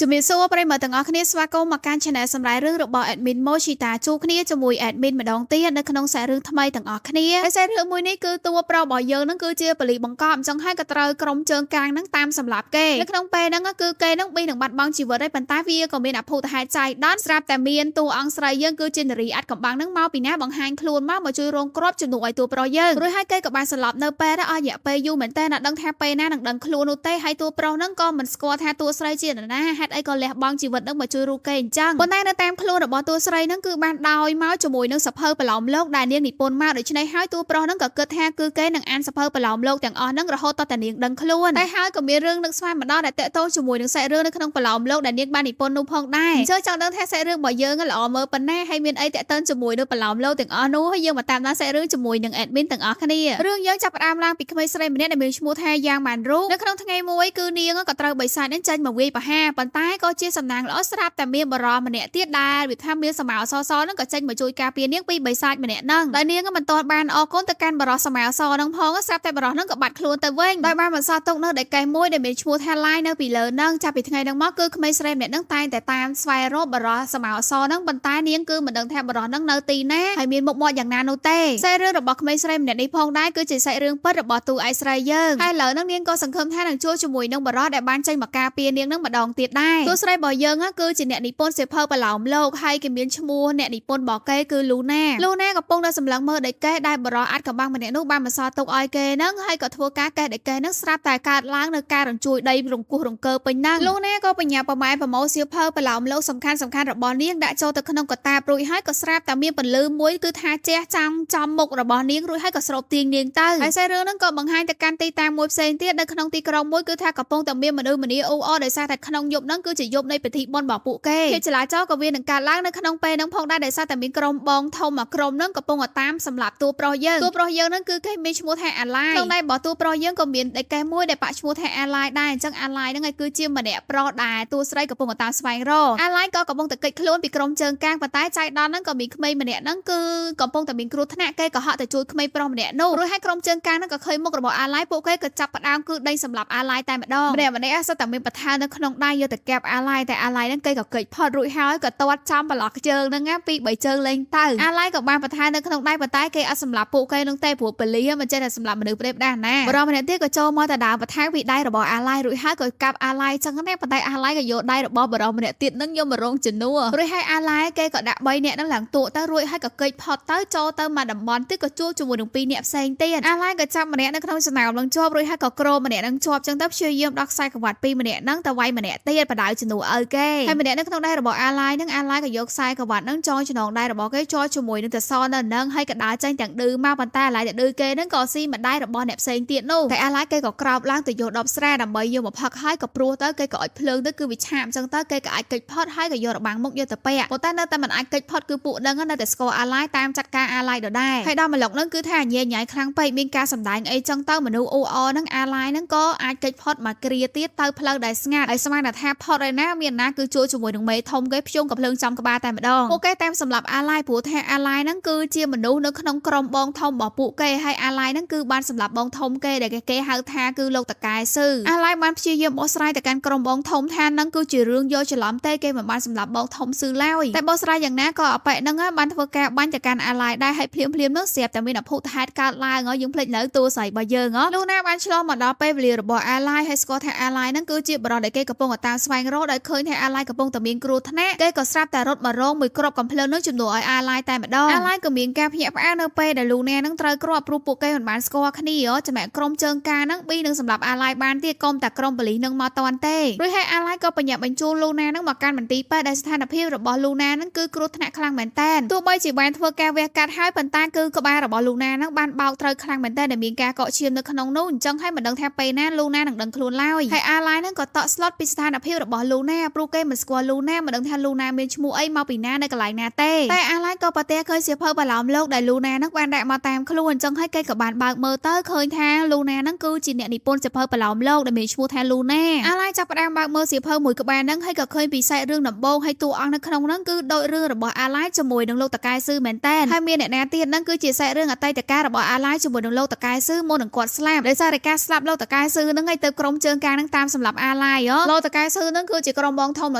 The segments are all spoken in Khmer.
ជំរាបសួរប្រិយមិត្តទាំងអស់គ្នាស្វាគមន៍មកកាន់ Channel សម្រាប់រឿងរបស់ Admin Mochita ជួបគ្នាជាមួយ Admin ម្ដងទៀតនៅក្នុងសាច់រឿងថ្មីទាំងអស់គ្នាហើយសាច់រឿងមួយនេះគឺតួប្រុសរបស់យើងនឹងគឺជាប៉ូលីសបង្កប់អញ្ចឹងហើយក៏ត្រូវក្រុមជើងកាងនឹងតាមសម្លាប់គេនៅក្នុងពេលហ្នឹងគឺគេនឹងប៊ីនឹងបាត់បង់ជីវិតហើយប៉ុន្តែវាក៏មានអភូតហេតុចៃដន្យស្រាប់តែមានតួអង្គស្រីយើងគឺជានារីអាចកំបាំងនឹងមកពីណាបង្ហាញខ្លួនមកមកជួយរងគ្រាប់ជំនួសឲ្យតួប្រុសយើងរួចហើយគេក៏បានស្លាប់នៅពេលអស់រយៈពេលយូរមែនតើណាដឹងថាពេលណានឹងដឹងខ្លួននោះទេហើយតួប្រុសហ្នឹងក៏មិនស្គាល់ថាតួស្រីជានរណាហេតុអីក៏លះបង់ជីវិតនឹងមកជួយរូបគេអញ្ចឹងប៉ុន្តែនៅតាមខ្លួនរបស់តួស្រីហ្នឹងគឺបានដោយមកជាមួយនឹងសភៅប្រឡោមលោកដែលនាងនិពន្ធមកដូច្នេះហើយតួប្រុសហ្នឹងក៏គិតថាគឺគេនឹងអានសភៅប្រឡោមលោកទាំងអស់ហ្នឹងរហូតតតែនាងដឹងខ្លួនតែហើយក៏មានរឿងនឹកស្មានម្ដងដែលតាក់ទងជាមួយនឹងសាច់រឿងនៅក្នុងប្រឡោមលោកដែលនាងបាននិពន្ធនោះផងដែរអញ្ចឹងចង់ដឹងថាសាច់រឿងរបស់យើងល្អមើលប៉ុណ្ណាហើយមានអីតាក់ទងជាមួយនឹងប្រឡោមលោកទាំងអស់នោះហើយយើងមកតាមដានសាច់រឿងជាមួយនឹង admin ទាំងអស់គ្នារឿងយើងចាប់ផ្ដើមឡើងពីក្មេងស្រីម្នាក់ដែលមានឈ្មោះថាយ៉ាងម៉ាន់រូនៅក្នុងថ្ងៃមួយគឺនាងក៏ត្រូវបិសាចនឹងចេញមកវាយប្រហារប៉ុន្តែក៏ជាសំណាងល្អស្រាប់តែមានបរិសម្នាក់ទៀតដែលវាថាមានសមោសសនឹងក៏ចេញមកជួយការពារនាងពីបិសាចម្នាក់ហ្នឹងដោយនាងក៏មិនទាន់បានអរគុណទៅកាន់បរិសសមោសនឹងផងស្រាប់តែបរិសនឹងក៏បាត់ខ្លួនទៅវិញដោយបានបន្សល់ទុកនៅដែកកេះមួយដែលមានឈ្មោះថាឡាយនៅពីលើហ្នឹងចាប់ពីថ្ងៃហ្នឹងមកគឺក្មេងស្រីម្នាក់ហ្នឹងតែងតែតាមស្វែងរកបរិសសមោសហ្នឹងប៉ុន្តែនាងគឺមិនដឹងថាបរិសហ្នឹងនៅទីណាហើយមានមុខមាត់យ៉ាងណានោះទេសាច់រឿងរបស់ក្មេងស្រីម្នាក់នេះផងដែរគឺជាសាច់រឿងពិតរបស់តួឯកស្រីយើងហើយឥឡូវហ្នឹងនាងក៏សង្ឃឹមថានឹងជួបជាមួយនឹងបរិសដែលបានចេញមកការពារនាងនឹងម្ដងទៀតដែរតួស្រីរបស់យើងគឺជាអ្នកនិពន្ធសៀវភៅប្រឡោមលោកហើយគេមានឈ្មោះអ្នកនិពន្ធរបស់គេគឺលូណាលូណាកំពុងតែសម្លឹងមើលដែកកេះដែលបរិសអាចកំបាំងម្នាក់នោះបានបន្សល់ទុកឲ្យគេហ្នឹងហើយក៏ធ្វើការកេះដែកកេះហ្នឹងស្រាប់តែកើតឡើងនៅការរញ្ជួយដីរង្គោះរង្គើពេញហ្នឹងលូណាក៏បញ្ញាប្រម៉ែប្រមូលសៀវភៅប្រឡោមលោកសំខាន់សំខាន់របស់នាងដាក់ចូលទៅក្នុងកតាបរួចហើយក៏ស្រាប់តែមានពន្លឺមួយគឺថាជះចាំចំមុខរបស់នាងរួចហើយក៏ស្រូបទាញនាងទៅហើយសាច់រឿងហ្នឹងក៏បង្ហាញទៅកាន់ទីតាំងមួយផ្សេងទៀតនៅក្នុងទីក្រុងមួយគឺថាកំពុងតែមានមនុស្សម្នាអ៊ូអរដោយសារតែក្នុងយប់ហ្នឹងគឺជាយប់នៃពិធីបុណ្យរបស់ពួកគេភាពចលាចលក៏វានឹងកើតឡើងនៅក្នុងពេលហ្នឹងផងដែរដោយសារតែមានក្រុមបងធំមួយក្រុមហ្នឹងកំពុងតែតាមសម្លាប់តួប្រុសយើងតួប្រុសយើងហ្នឹងគឺគេមានឈ្មោះថាអាឡាយក្នុងដៃរបស់តួប្រុសយើងក៏មានដៃកេះមួយដែលបាក់ឈ្មោះថាអាឡាយដែរអញ្ចឹងអាឡាយហ្នឹងឯងគឺជាម្នាក់ប្រុសដែលតួស្រីកំពុងតែតាមស្វែងរកអាឡាយក៏កំពុងតែគេចខ្លួនពីក្រុមជើងកាងប៉ុន្តែចៃដន្យហ្នឹងក៏មានក្មេងម្នាក់ហ្នឹងគឺកំពុងតែមានគ្រោះថ្នាក់គេក៏ហក់ទៅជួយក្មេងប្រុសម្នាក់នោះរួចហើយក្រុមជើងកាងហ្នឹងក៏ឃើញមុខរបស់អាឡាយពួកគេក៏ចាប់ផ្ដើមគឺដេញសម្លាប់អាឡាយតែម្ដងម្នាក់ម្នាក់សុទ្ធតែមានបថានៅក្នុងដៃយកទៅកាប់អាឡាយតែអាឡាយហ្នឹងគេក៏គេចផុតរួចហើយក៏ទាត់ចំប្រឡោះជើងហ្នឹងណាពីរបីជើងលេងទៅអាឡាយក៏បានបថានៅក្នុងដៃប៉ុន្តែគេអត់សម្លាប់ពួកគេនោះទេព្រោះពលាមិនចេះតែសម្លាប់មនុស្សផ្ដេសផ្ដាសណាបរិសម្នាក់ទៀតក៏ចូលមកទៅដើមបថាពីដៃរបស់អាឡាយរួចហើយក៏កាប់អាឡាយចឹងណាប៉ុន្តែអាឡាយក៏យកដៃរបស់បរិសម្នាក់ទៀតហ្នឹងយកមករងជំនួសរួចហើយអាឡាយគេក៏ដាក់3នាក់ហ្នឹងឡើងតួទៅរួចហើយក៏គេចផុតទៅចូលទៅមកតំបន់ទៀតក៏ជួបជាមួយនឹង2នាក់ផ្សេងទៀតអាឡាយក៏ចាប់ម្នាក់នៅក្នុងចំណោមនឹងជាប់រួចហើយក៏ក្រម្នាក់នឹងជាប់ចឹងទៅព្យាយាមដោះខ្សែក្រវ៉ាត់ពីម្នាក់ហ្នឹងទៅវាយម្នាក់ទៀតបដៅជំនួសឲ្យគេហើយម្នាក់នៅក្នុងដៃរបស់អាឡាយហ្នឹងអាឡាយក៏យកខ្សែក្រវ៉ាត់ហ្នឹងចងចំណងដៃរបស់គេចងជាមួយនឹងតសនៅហ្នឹងហើយក៏ដើរចេញទាំងឌឺមកប៉ុន្តែអាឡាយទៅឌឺគេហ្នឹងក៏ស៊ីម្ដាយរបស់អ្នកផ្សេងទៀតនោះតែអាឡាយគេក៏ក្រោបឡើងទៅយកដបស្រាដើម្បីយកមកផឹកហើយក៏ព្រោះទៅគេក៏អុចភ្លើងទៅគឺវាឆាបចឹងទៅគេក៏អាចគេចផុតហើយក៏យករបាំងមុខយកទៅពាក់ប៉ុន្តែនៅតែមិនអាចគេចផុតគឺពួកហ្នឹងនៅតែស្គាល់អាឡាយតាមចាត់ការអាឡាយដដែលហើយដល់មកឡុកហ្នឹងគឺថាញ៉ៃញ៉ៃខ្លាំងពេកមានការសម្ដែងអីចឹងទៅមនុស្សអ៊ូអហ្នឹងអាឡាយហ្នឹងក៏អាចគេចផុតមកគ្រាទៀតទៅផ្លូវដែលស្ងាត់ហើយស្មានថាផុតហើយណាមានណាគឺជួជាមួយនឹងមេធំគេភ្ជុងកំភ្លើងចំក្បាលតែម្ដងពួកគេតាមសម្លាប់អាឡាយព្រោះថាអាឡាយហ្នឹងគឺជាមនុស្សនៅក្នុងក្រុមបងធំរបស់ពួកគេហើយអាឡាយហ្នឹងគឺបានសម្លាប់បងធំគេដែលគេហៅថាគឺលោកតកែស៊ឺអាឡាយបានព្យាយាមបកស្រាយទៅកាន់ក្រុមបងធំថាហ្នឹងគឺជារឿងយកច្រឡំទេគេមិនបានសម្លាប់បងធំស៊ឺឡើយតែបកស្រាយយ៉ាងណាក៏អប៉ិហ្នឹងបានធ្វើការបាញ់ទៅកាន់អាឡាយដែរហើយភ្លាមភ្លាមហ្នឹងស្រាប់តែមានអភូតហេតុកើតឡើងយើងភ្លេចនៅតួស្រីរបស់យើងលុះណាបានឆ្លងមកដល់ពេលវេលារបស់អាឡាយហើយស្គាល់ថាអាឡាយហ្នឹងគឺជាបរិសដែលគេកំពុងតែតាមស្វែងរកដោយឃើញថាអាឡាយកំពុងតែមានគ្រោះថ្នាក់គេក៏ស្រាប់តែរត់មករងមួយគ្រាប់កំភ្លើងនឹងជំនួសឲ្យអាឡាយតែម្ដងអាឡាយក៏មានការភ្ញាក់ផ្អើលនៅពេលដែលលូណានឹងត្រូវគ្រាប់ព្រោះពួកគេមិនបានស្គាល់គ្នាចំណែកក្រុមជើងការហ្នឹងប៊ីនឹងសម្រាប់អាឡាយបានទៀតកុំតែក្រុមប៉ូលីសនឹងមកតាន់ទេរួចហើយអាឡាយក៏បញ្ញាបញ្ជូនលូណានឹងមកកាន់មន្ទីរពេទ្យដែលស្ថានភាពរបស់លូណានឹងគឺគ្រោះថ្នាក់ខ្លាំងមែនតើទោះបីជាបានធ្វើការវះកាត់ហើយប៉ុន្តែគឺក្បាលរបស់លូណានឹងបានបោកត្រូវខ្លាំងមែនតើដែលមានការកកឈាមនៅក្នុងនោះអញ្ចឹងហើយមិនដឹងថាពេលណាលូណានឹងដឹងខ្លួនឡើយហើយអាឡាយនឹងក៏តក់ស្លុតពីស្ថានភាពរបស់លូណាព្រោះគេមិនស្គាល់លូណាមិនដឹងថាលូណាមានឈ្មោះអីមកពីណានៅកន្លែងណាទេតែអាឡាយក៏ប្រទះឃើញសៀវភៅបន្លំលោកដែលលូណានឹងបានដាក់មកតាមខ្លួនអញ្ចឹងហើយគេក៏បានបើកមើលទៅឃើញថាលូណានឹងគឺជាអ្នកនិពន្ធសៀវភៅបន្លំលោកដែលមានឈ្មោះថាលូណាអាឡាយចាប់ផ្ដើមបើកមើលសៀវភៅមួយក្បាលហ្នឹងហើយក៏ឃើញពីសាច់រឿងដំបូងហើយតួអង្គនៅក្នុងហ្នឹងគឺដូចរឿងរបស់អាឡាយជាមួយនឹងលោកតកែស៊ឺមែនតើហើយមានអ្នកណាទៀតហ្នឹងគឺជាសាច់រឿងអតីតកាលរបស់អាឡាយជាមួយនឹងលោកតកែស៊ឺមុននឹងគាត់ស្លាប់ដោយសារតែការស្លាប់លោកតកែស៊ឺហ្នឹងហើយទៅក្រុមជើងកាងហ្នឹងតាមសម្លាប់អាឡាយហ៎លោកតកែស៊ឺ ស៊ឺហ្នឹងគឺជាក្រុមបងធំដ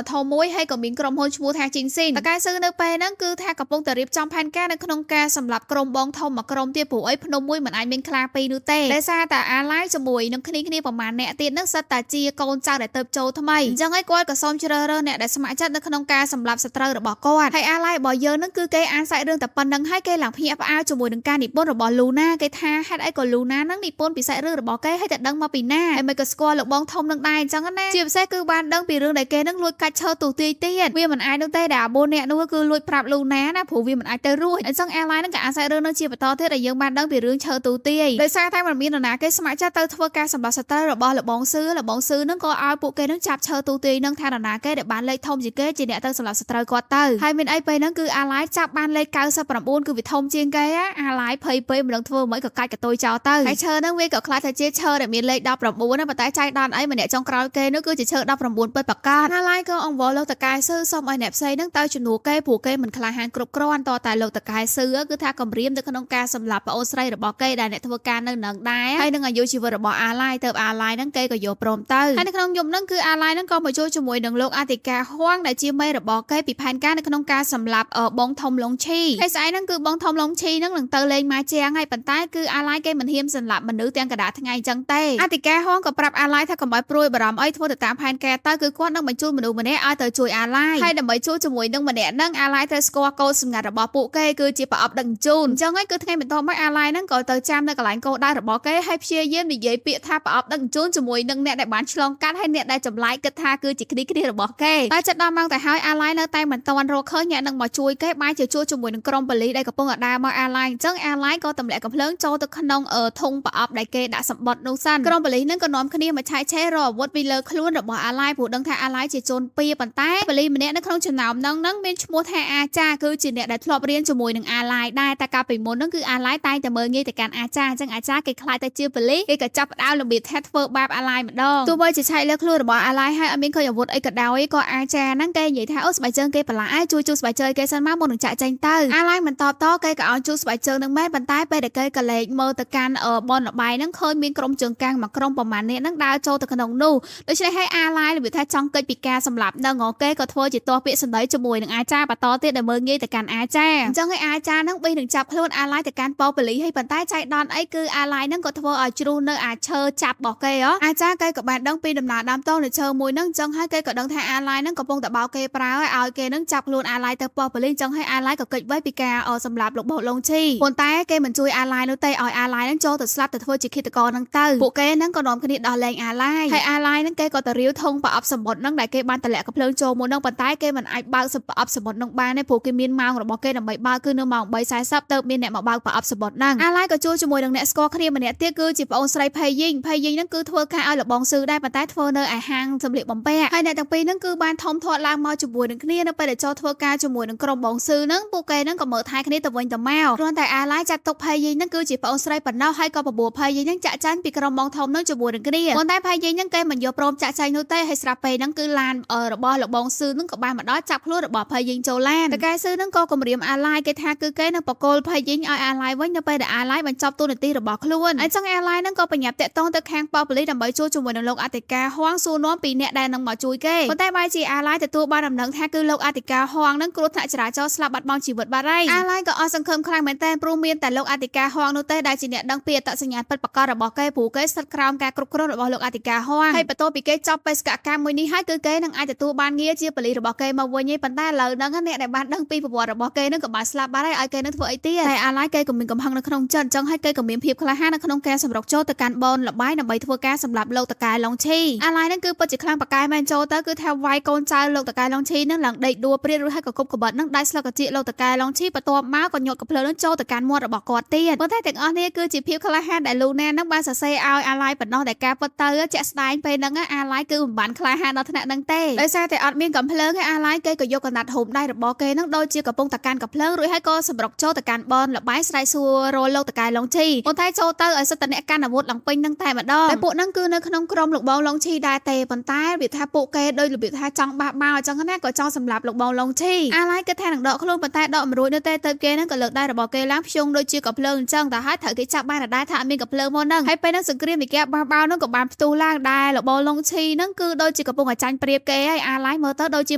៏ធំមួយហើយក៏មានក្រុមហ៊ុនឈ្មោះថាជីងស៊ីនតកែស៊ឺនៅពេលហ្នឹងគឺថាកំពុងតែរៀបចំផែនការនៅក្នុងការសម្លាប់ក្រុមបងធំមួយក្រុមទៀតព្រោះអីភ្នំមួយមិនអាចមានខ្លាពីរនោះទេដោយសារតែអាឡាយជាមួយនឹងគ្នាគ្នាប្រមាណអ្នកទៀតហ្នឹងសិតតែជាកូនចៅដែលទៅចូលថ្មីអញ្ចឹងហើយគាត់ក៏សូមជ្រើសរើសអ្នកដែលស្ម័គ្រចិត្តនៅក្នុងការសម្លាប់សត្រូវរបស់គាត់ហើយអាឡាយរបស់យើងហ្នឹងគឺគេអានសាច់រឿងតែប៉ុណ្្នឹងហើយគេឡើងភ្ញាក់ផ្អើលជាមួយនឹងការនិពន្ធរបស់លូណាគេថាហេតុអីក៏លូណាហ្នឹងនិពន្ធពីសាច់រឿងរបស់គេហើយតែដឹងមកពីណាហើយមិនក៏ស្គាល់លោកបងធំនឹងដែរអញ្ចឹងណាជាពិសេសគឺបានដឹងពីរឿងដែលគេហ្នឹងលួចកាច់ឈើទូទាយទៀតវាមិនអាចនោះទេដែលអាបូនអ្នកនោះគឺលួចប្រាប់លូណាណាព្រោះវាមិនអាចទៅរួចអញ្ចឹងអាឡាយហ្នឹងក៏អាស្រ័យរឿងនឹងជាបន្តទៀតដែលយើងបានដឹងពីរឿងឈើទូទាយដោយសារតែมันមាននរណាគេស្ម័គ្រចិត្តទៅធ្វើការសម្លាប់សត្រូវរបស់លបងស៊ឺលបងស៊ឺហ្នឹងក៏ឲ្យពួកគេហ្នឹងចាប់ឈើទូទាយហ្នឹងថានរណាគេដែលបានលេខធំជាងគេជាអ្នកទៅសម្លាប់សត្រូវគាត់ទៅហើយមានអីពេលហ្នឹងគឺអាឡាយចាប់បានលេខ99គឺវាធំជាងគេអាឡាយភ័យពេកមិនដឹងធ្វើមិនក៏កាច់កតុយចោលទៅហើយឈើហ្នឹងវាក៏ខ្លាចថាជាឈើដែលមានលេខ19ណាប៉ុន្តែចៃដន្យអីម្នាក់ចុងក្រោយគេនោះគឺជាឈើ19ពិតប្រាកដអាឡាយក៏អង្វរលោកតកែស៊ឺសុំឲ្យអ្នកផ្សេងហ្នឹងទៅជំនួសគេព្រោះគេមិនក្លាហានគ្រប់គ្រាន់តតែលោកតកែស៊ឺគឺថាគម្រាមទៅក្នុងការសម្លាប់ប្អូនស្រីរបស់គេដែលអ្នកធ្វើការនៅនឹងដែរហើយនឹងអាយុជីវិតរបស់អាឡាយទៅអាឡាយហ្នឹងគេក៏យកព្រមទៅហើយនៅក្នុងយប់ហ្នឹងគឺអាឡាយហ្នឹងក៏មកជួយជាមួយនឹងលោកអធិការហួងដែលជាមេរបស់គេពីផែនការនៅក្នុងការសម្លាប់បងធំលងឈីហើយស្អែកហ្នឹងគឺបងធំលងឈីហ្នឹងនឹងទៅលេងម៉ាជាងហើយប៉ុន្តែគឺអាឡាយគេមិនហ៊ានសម្លាប់មនុស្សទាំងកណ្ដាលថ្ងៃអញ្ចឹងទេអធិការហួងក៏ប្រាប់អាឡាយថាកុំឲ្យព្រួយបារម្ភអីធ្វើទៅតាមផែនការទៅគឺគាត់នឹងបញ្ជូនមនុស្សម្នាក់ឲ្យទៅជួយអាឡាយហើយដើម្បីជួយជាមួយនឹងម្នាក់ហ្នឹងអាឡាយត្រូវស្គាល់កូដសម្ងាត់របស់ពួកគេគឺជាប្រអប់ដឹកជញ្ជូនអញ្ចឹងហើយគឺថ្ងៃបន្ទាប់មកអាឡាយហ្នឹងក៏ទៅចាំនៅកន្លែងគោលដៅរបស់គេហើយព្យាយាមនិយាយពាក្យថាប្រអប់ដឹកជញ្ជូនជាមួយនឹងអ្នកដែលបានឆ្លងកាត់ហើយអ្នកដែលចម្លែកគិតថាគឺជាគ្នាគ្នារបស់គេតែចិត្តដល់ម៉ោងទៅហើយអាឡាយនៅតែមិនទាន់រកឃើញអ្នកនឹងមកជួយគេបែរជាជួយជាមួយនឹងក្រុមប៉ូលីសដែលកំពុងតែដើរមកអាឡាយអញ្ចឹងអាឡាយក៏ទម្លាក់កំភ្លើងចូលទៅក្នុងធុងប្រអប់ដែលគេដាក់សម្បត្តិនោះសិនក្រុមប៉ូលីសនឹងក៏នាំគ្នាមកឆែកឆេររកអាវុធពីលើខ្លួនរបស់អាឡាយព្រោះដឹងថាអាឡាយជាជនពៀប៉ុន្តែប៉ូលីសម្នាក់នៅក្នុងចំណោមហ្នឹងនឹងមានឈ្មោះថាអាចាគឺជាអ្នកដែលធ្លាប់រៀនជាមួយនឹងអាឡាយដែរតែកាលពីមុនហ្នឹងគឺអាឡាយតែងតែមើលងាយទៅកាន់អាចាអញ្ចឹងអាចាគេខ្លាចទៅជាប៉ូលីសគេក៏ចាប់ផ្ដើមរបៀបថាធ្វើបាបអាឡាយម្ដងទោះបីជាឆែកលើខ្លួនរបស់អាឡាយហើយអត់មានឃើញអាវុធអីក៏ដោយក៏អាចាហ្នឹងគេនិយាយថាអូស្បែកជើងគេប្រឡាក់ឯងជួយជួយស្បែកជើងគេសិនមកមុននឹងចាក់ចេញទៅអាឡាយមិនតបតគេក៏ឲ្យជួយស្បែកជើងនឹងមែនប៉ុន្តែពេលដែលគេក៏លេចមើលទៅកាន់បនលបែងហ្នឹងឃើញមានក្រុមជើងកាំងមួយក្រុមប្រមាណនាក់ហ្នឹងដើរចូលទៅក្នុងនោះដូច្នេះហើយអាឡាយរបៀបថាចង់កិច្ចពីការសម្លាប់នឹងគេក៏ធ្វើជាទាស់ពាក្យសម្ដីជាមួយនឹងអាចារ្យបន្តទៀតដែលមើលងាយទៅកាន់អាចារ្យអញ្ចឹងហើយអាចារ្យហ្នឹងប៊ីនឹងចាប់ខ្លួនអាឡាយទៅកាន់ប៉ូលីសហើយប៉ុន្តែចៃដន្យអីគឺអាឡាយហ្នឹងក៏ធ្វើឲ្យជ្រុះនៅអាឈើចាប់របស់គេហ៎អាចារ្យគេក៏បានដឹងពីដំណើរដើមតងនៃឈើមួយហ្នឹងអញ្ចឹងហើយគេក៏ដឹងថាអាឡាយហ្នឹងកំពុងតែបោកគេប្រើឲ្យគេហ្នឹងចាប់ខ្លួនអាឡាយទៅប៉ុស្តិ៍ប៉ូលីសអញ្ចឹងហើយអាឡាយក៏គេចវេះពីការសម្លាប់លោកបោកលងឈីប៉ុន្តែគេមិនជួយអាឡាយនោះទេឲ្យអាឡាយហ្នឹងចូលទៅស្លាប់ទៅធ្វើជាឃាតករហ្នឹងទៅពួកគេហ្នឹងក៏នាំគ្នាដោះលែងអាឡាយហើយអាឡាយហ្នឹងគេក៏ទៅរាវធុងប្រអប់សម្បត្តិហ្នឹងដែលគេបានតម្លាក់កំភ្លើងចូលមុនហ្នឹងប៉ុន្តែគេមិនអាចបើកប្រអប់សម្បត្តិហ្នឹងបានទេព្រោះគេមានម៉ោងរបស់គេដើម្បីបើកគឺនៅម៉ោង3:40ទៅមានអ្នកមកបើកប្រអប់សម្បត្តិហ្នឹងអាឡាយក៏ជួលជាមួយនឹងអ្នកស្គាល់គ្នាម្នាក់ទៀតគឺជាប្អូនស្រីភ័យយីងភ័យយីងហ្នឹងគឺធ្វើការឲ្យលបងស៊ឺដែរប៉ុន្តែធ្វើនៅឯហាងសម្លៀកបំពាក់ហើយអ្នកទាំងពីរហ្នឹងគឺបានធំធាត់ឡើងមកជាមួយនឹងគ្នានៅពេលដែលចូលធ្វើការជាមួយនឹងក្រុមបងស៊ឺហ្នឹងពួកគេហ្នឹងក៏មើលថែគ្នាទៅវិញទៅមកគ្រាន់តែអាឡាយចាត់ទុកភ័យយីងហ្នឹងគឺជាប្អូនស្រីប៉ុណ្ណោះហើយក៏បបួលភ័យយីងហ្នឹងចាក់ចាញ់ពីក្រុមបងធំហ្នឹងជាមួយនឹងគ្នាប៉ុន្តែភ័យយីងហ្នឹងគេមិនយកព្រមចាក់ចាញ់នោះទេហើយស្រាប់ពេលហ្នឹងគឺឡានរបស់លបងស៊ឺហ្នឹងក៏បានមកដល់ចាប់ខ្លួនរបស់ភ័យយីងចូលឡានតកែស៊ឺហ្នឹងក៏គម្រាមអាឡាយគេថាគឺគេនឹងបកគលភ័យយីងឲ្យអាឡាយវិញនៅពេលដែលអាឡាយបញ្ចប់តួនាទីរបស់ខ្លួនអញ្ចឹងអាឡាយហ្នឹងក៏បញ្ញាប់តាក់ទងទៅខាងប៉ូលីសដើម្បីជួបជាមួយនឹងលោកអធិការហួងសួរនាំពីអ្នកដែលនឹងមកជួយគេប៉ុន្តែបែរជាអាឡាយទទួលបានដំណឹងថាគឺលោកអធិការហួងហ្នឹងគ្រោះថ្នាក់ចរាចរណ៍ស្លាប់បាត់បង់ជីវិតបាត់ហើយអាឡាយក៏អស់សង្ឃឹមខ្លាំងមែនទែនព្រោះមានតែលោកអធិការហួងនោះទេដែលជាអ្នកដឹងពីអត្តសញ្ញាណពិតប្រាកដរបស់គេព្រោះគេស្ថិតក្រោមការគ្រប់គ្រងរបស់លោកអធិការហួងហើយបន្ទាប់ពីគេចប់បេសកកម្មមួយនេះហើយគឺគេនឹងអាចទទួលបានងារជាប៉ូលីសរបស់គេមកវិញឯងប៉ុន្តែឥឡូវហ្នឹងអ្នកដែលបានដឹងពីប្រវត្តិរបស់គេហ្នឹងក៏បានស្លាប់បាត់ហើយឲ្យគេនឹងធ្វើអីទៀតតែអាឡាយគេក៏មានកំហឹងនៅក្នុងចិត្តអញ្ចឹងហើយគេក៏មានភាពក្លាហាននៅក្នុងការសម្រុកចូលទៅកាន់បនលបាយដើម្បីធ្វើការសម្លាប់លោកតកែឡុងឈីអាឡាយហ្នឹងគឺពិតជាខ្លាំងប៉កែមែនចូលទៅគឺថាវាយកូនចៅលោកតកែឡុងឈីហ្នឹងឡើងដេកដួលព្រាតរួចហើយក៏គប់កបិតហ្នឹងដៃស្លឹកកជាលោកតកែឡុងឈីបន្ទាប់មកក៏ញាត់កំភ្លើងហ្នឹងចូលទៅកាន់មាត់របស់គាត់ទៀតប៉ុន្តែទាំងអស់នេះគឺជាភាពក្លាហានដែលលូណាហ្នឹងបានសរសេរឲ្យអាឡាយប៉ុណ្ណោះដែលការពិតទៅជាក់ស្ដែងពេលហ្នឹងអាឡាយគឺមិនបានក្លាហានដល់ថ្នាក់ហ្នឹងទេដោយសារតែអត់មានកំភ្លើងហើយអាឡាយគេក៏យកកណាត់ហូបដៃរបស់គេហ្នឹងដូចជាកំពុងតកាន់កំភ្លើងរួចហើយក៏សម្រុកចូលទៅកាន់បនលបាយស្រែកសួររលោកតកែឡុងឈីប៉ុន្តែចូលទៅឲ្យសិតតអ្នកកាន់អាវុធឡើងពេញហ្នឹងតែម្ដងតែពួកហ្នឹងគឺនៅក្នុងក្រុមលោកបងឡុងឈីដែរទេប៉ុន្តែរបៀបថាពួកគេដោយរបៀបថាចង់បះបោអញ្ចឹងណាក៏ចង់សម្លាប់លោកបងឡុងឈីអាឡាយគិតថានឹងដកខ្លួនប៉ុន្តែដកមិនរួចនោះទេទៅគេហ្នឹងក៏លើកដៃរបស់គេឡើងភ្យងដូចជាកំភ្លើងអញ្ចឹងតែហើយត្រូវគេចាប់បានដែរថាអត់មានកំភ្លើងមកហ្នឹងហើយពេលហ្នឹងសង្គ្រាមនៃការបះបោហ្នឹងក៏បានផ្ទុះឡើងដែរលោកបងឡុងឈីហ្នឹងគឺដូច ជាកំពុងតែចាញ់ប្រៀបគេហើយអាឡាយមើលទៅដូចជា